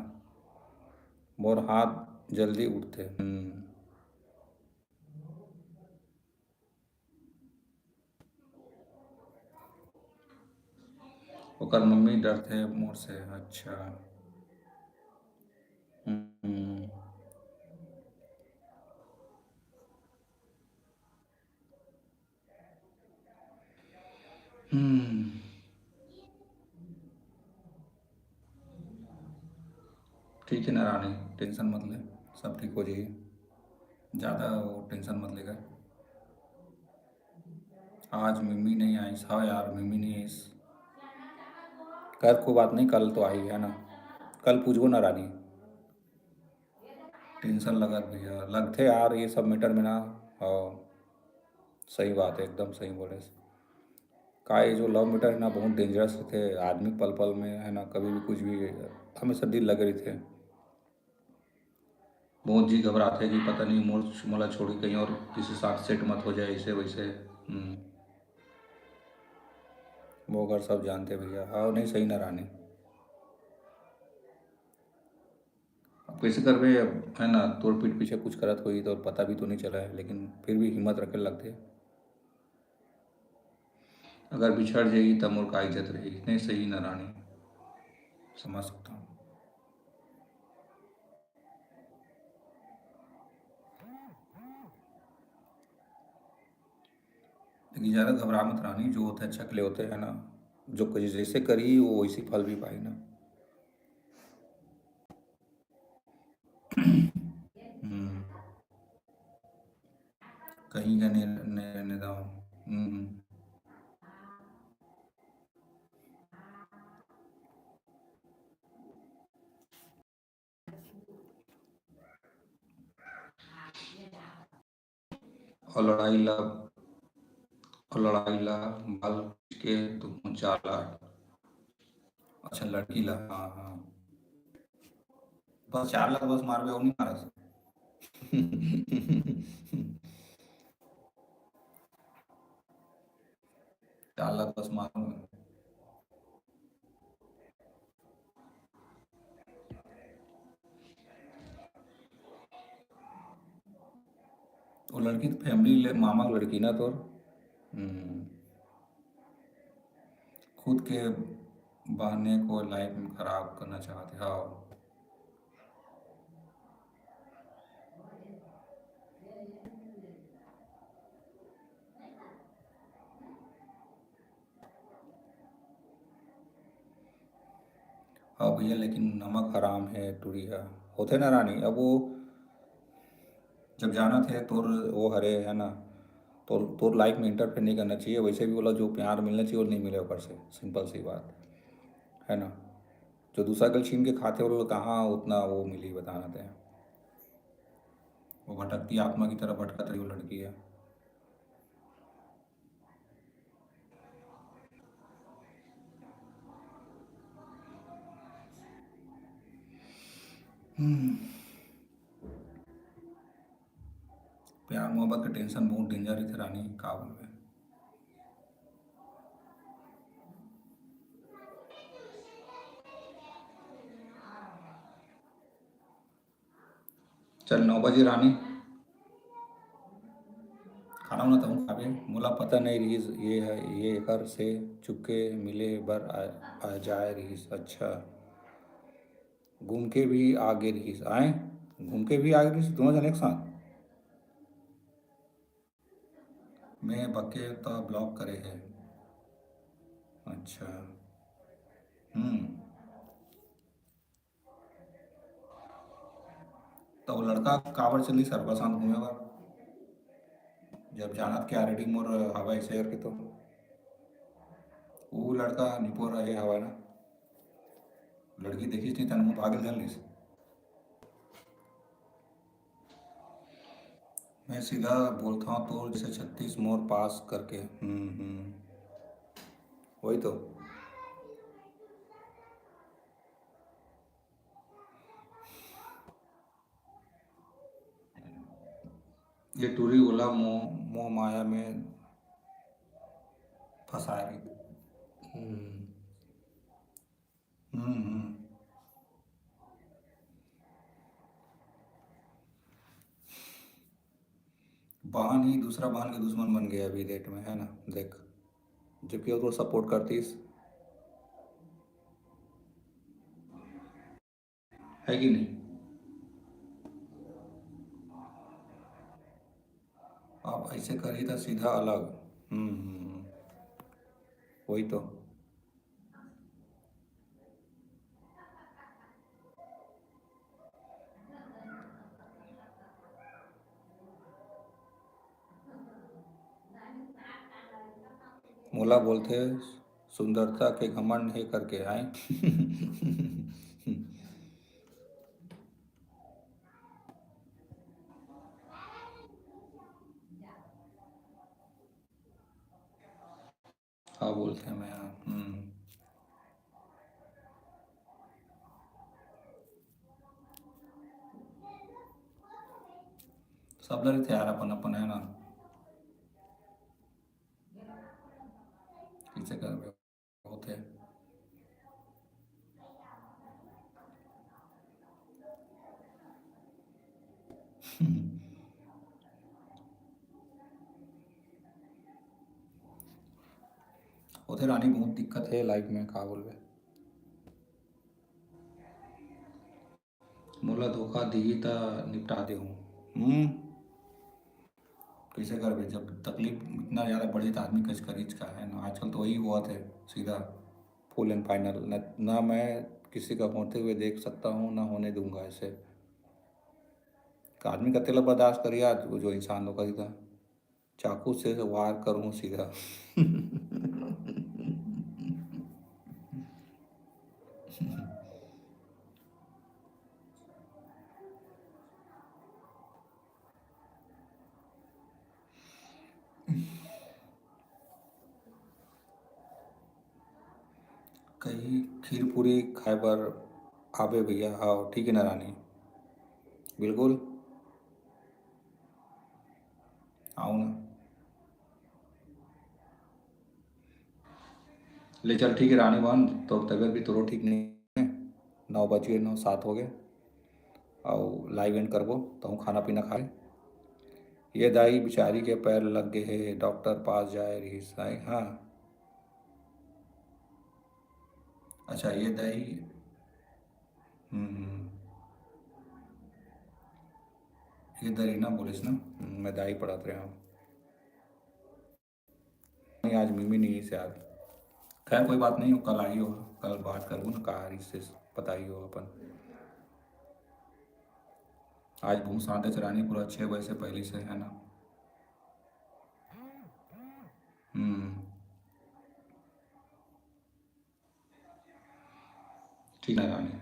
मोर हाथ जल्दी उठथे। हम्म। ओकर मम्मी डरथे मोर से। अच्छा। हम्म। हम्म। ठीक है ना रानी, टेंशन मत ले, सब ठीक हो जाही। ज़्यादा वो टेंशन मत लेकर। आज मिम्मी नहीं आइस। हाँ यार, मिम्मी नहीं आइस। कर कोई बात नहीं, कल तो आही है ना, कल पूछबो ना रानी। टेंशन लगत भैया, लगथे यार ये सब मैटर में ना। हाँ, सही बात है, एकदम सही बोले। का ये जो लव मैटर है ना, बहुत डेंजरस रहिथे। आदमी पल पल में है ना, कभी भी कुछ भी, हमेशा दिल लगे रहिथे। बहुत जी घबराथे कि पता नहीं मोर, मोला छोड़ के कहीं और किसी साथ सेट मत हो जाए, ऐसे वैसे। हम्म। वो घर सब जानते भैया। हाँ, नहीं सही ना रानी। अब कैसे करबे, अब है ना, तोर पीठ पीछे कुछ करत होही तो पता भी तो नहीं चला है, लेकिन फिर भी हिम्मत रखे लगथे। अगर बिछड़ जाही त मोर का इज्जत रही? नहीं सही ना रानी, समझ सकता हूँ। ज्यादा घबरा मत रानी, जो होथे अच्छा के लिए होथे, है ना। जो कुछ जैसे करी, वो वैसे फल भी पाई ना। हम्म। कहीं का नहीं, नहीं रहने दो। हम्म। और लड़ाई ला, और लड़ाई ला बाल खींच के तुम चाला। अच्छा, लड़की ला, हाँ, हाँ। बस चार लाख बस मारबे, और नहीं मारा। चार लाख बस मारूंगा। वो लड़की तो फैमिली ले, मामा की लड़की ना तोर। हम्म। खुद के बहने को लाइफ में खराब करना चाहते हो। हाँ भैया, लेकिन नमक हराम है टूरी है, होथे ना रानी। अब वो जब जाना थे तोर वो हरे है ना, तो तोर लाइफ में इंटरफेयर नहीं करना चाहिए। वैसे भी बोला, जो प्यार मिलना चाहिए वो नहीं मिले ऊपर से, सिंपल सी बात है ना। जो दूसरा कल छीन के खाते वो लोग, कहाँ उतना वो मिली, बताना थे। वो भटकती आत्मा की तरह भटकत रही वो लड़की है। हम्म। प्यार मोहब्बत के टेंशन बहुत डेंजर रहिथे रानी, का बोलबे। चल, नौ बजे रानी, खाना वाना तहूँ खाबे। मोला पता नहीं रहिस ये है, ये एकर से चुपके मिले बर आ, आ जाए रहिस। अच्छा, घूम के भी आगे रहिस, आए घूम के भी आगे रहिस, दोनों जने एक साथ। मैं बके तो ब्लॉक करे है। अच्छा, हम्म। तो वो लड़का काबर चली सरबा साथ घूमे बर, जब जानत के already मोर हवा ऐसे करके, तो वो लड़का निपोर रहे हवा ना, लड़की देखिस नहीं तन मुँह भागल जान लिस। मैं सीधा बोलता हूँ तो जैसे छत्तीस मोर पास करके। हम्म हम्म, वही तो। ये टूरी ओला मोह मोह माया में फंसाए रही। हम्म हम्म हम्म। बहन ही दूसरा बहन के दुश्मन बन गया अभी डेट में, है ना। देख, जबकि वो तो सपोर्ट करतीस, है कि नहीं? आप ऐसे करी तो सीधा अलग। हम्म हम्म, हम्म। वही तो। मोला बोलथे सुंदरता के घमंड हे करके, आए। हाँ, बोलते हैं मैं, हाँ। हम्म। सब लड़ते यार, अपन अपन है ना, कैसे करबे, होते। होथे रानी, बहुत दिक्कत है लाइफ में, का बोलबे। मोला धोखा दिही त निपटा देहूं। हम्म, कैसे करबे? जब तकलीफ इतना ज़्यादा बढ़ी, तो आदमी कच करीच का है ना। आजकल तो वही हुआ थे सीधा, फुल एंड फाइनल। न, ना मैं किसी का होते हुए देख सकता हूँ, ना होने दूंगा ऐसे। का आदमी का तेला बर्दाश्त करिया, जो इंसान लोग का सीधा चाकू से वार करूँ सीधा। कहीं खीर पूरी खाए बर आबे भैया। हाँ, ठीक है ना रानी, बिल्कुल आओ ना। ले चल, ठीक है रानी बहन, तो तबीयत भी तोरो ठीक नहीं है। नौ बज गए, नौ सात हो गए, और लाइव एंड करबो, तो हूँ खाना पीना खाए। ये दाई बिचारी के पैर लग गए है, डॉक्टर पास जाए रही साई। हाँ, अच्छा, ये दाई, हम्म, हम्म। ये दरीना बोलिस ना, हम्म, मैं दाई पढ़त रहा हूँ। नहीं, आज मिमी नहीं है यार। खैर, कोई बात नहीं, कल आई हो, कल बात करबो ना, का रिसेस बताई हो अपन। आज बहुत शांत है रानी, पूरा छः बजे से पहले से, है ना। हम्म, ठीक है रानी,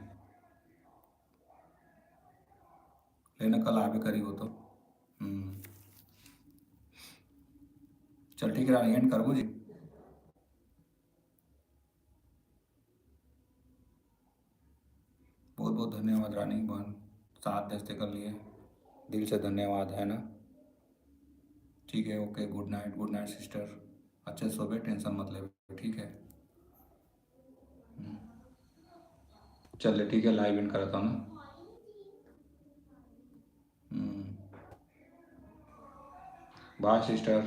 लेना कल आबे करी हो तो। हम्म, चल ठीक है रानी, एंड करबो जी। बहुत बहुत धन्यवाद रानी बहन, साथ देते कर लिए, दिल से धन्यवाद, है ना। ठीक है, ओके, गुड नाइट, गुड नाइट सिस्टर, अच्छे से सोबे, टेंशन मत लेबे, ठीक है। हम्म। चल ले, ठीक है, लाइव एंड करता हूँ ना। हम्म। बाय सिस्टर,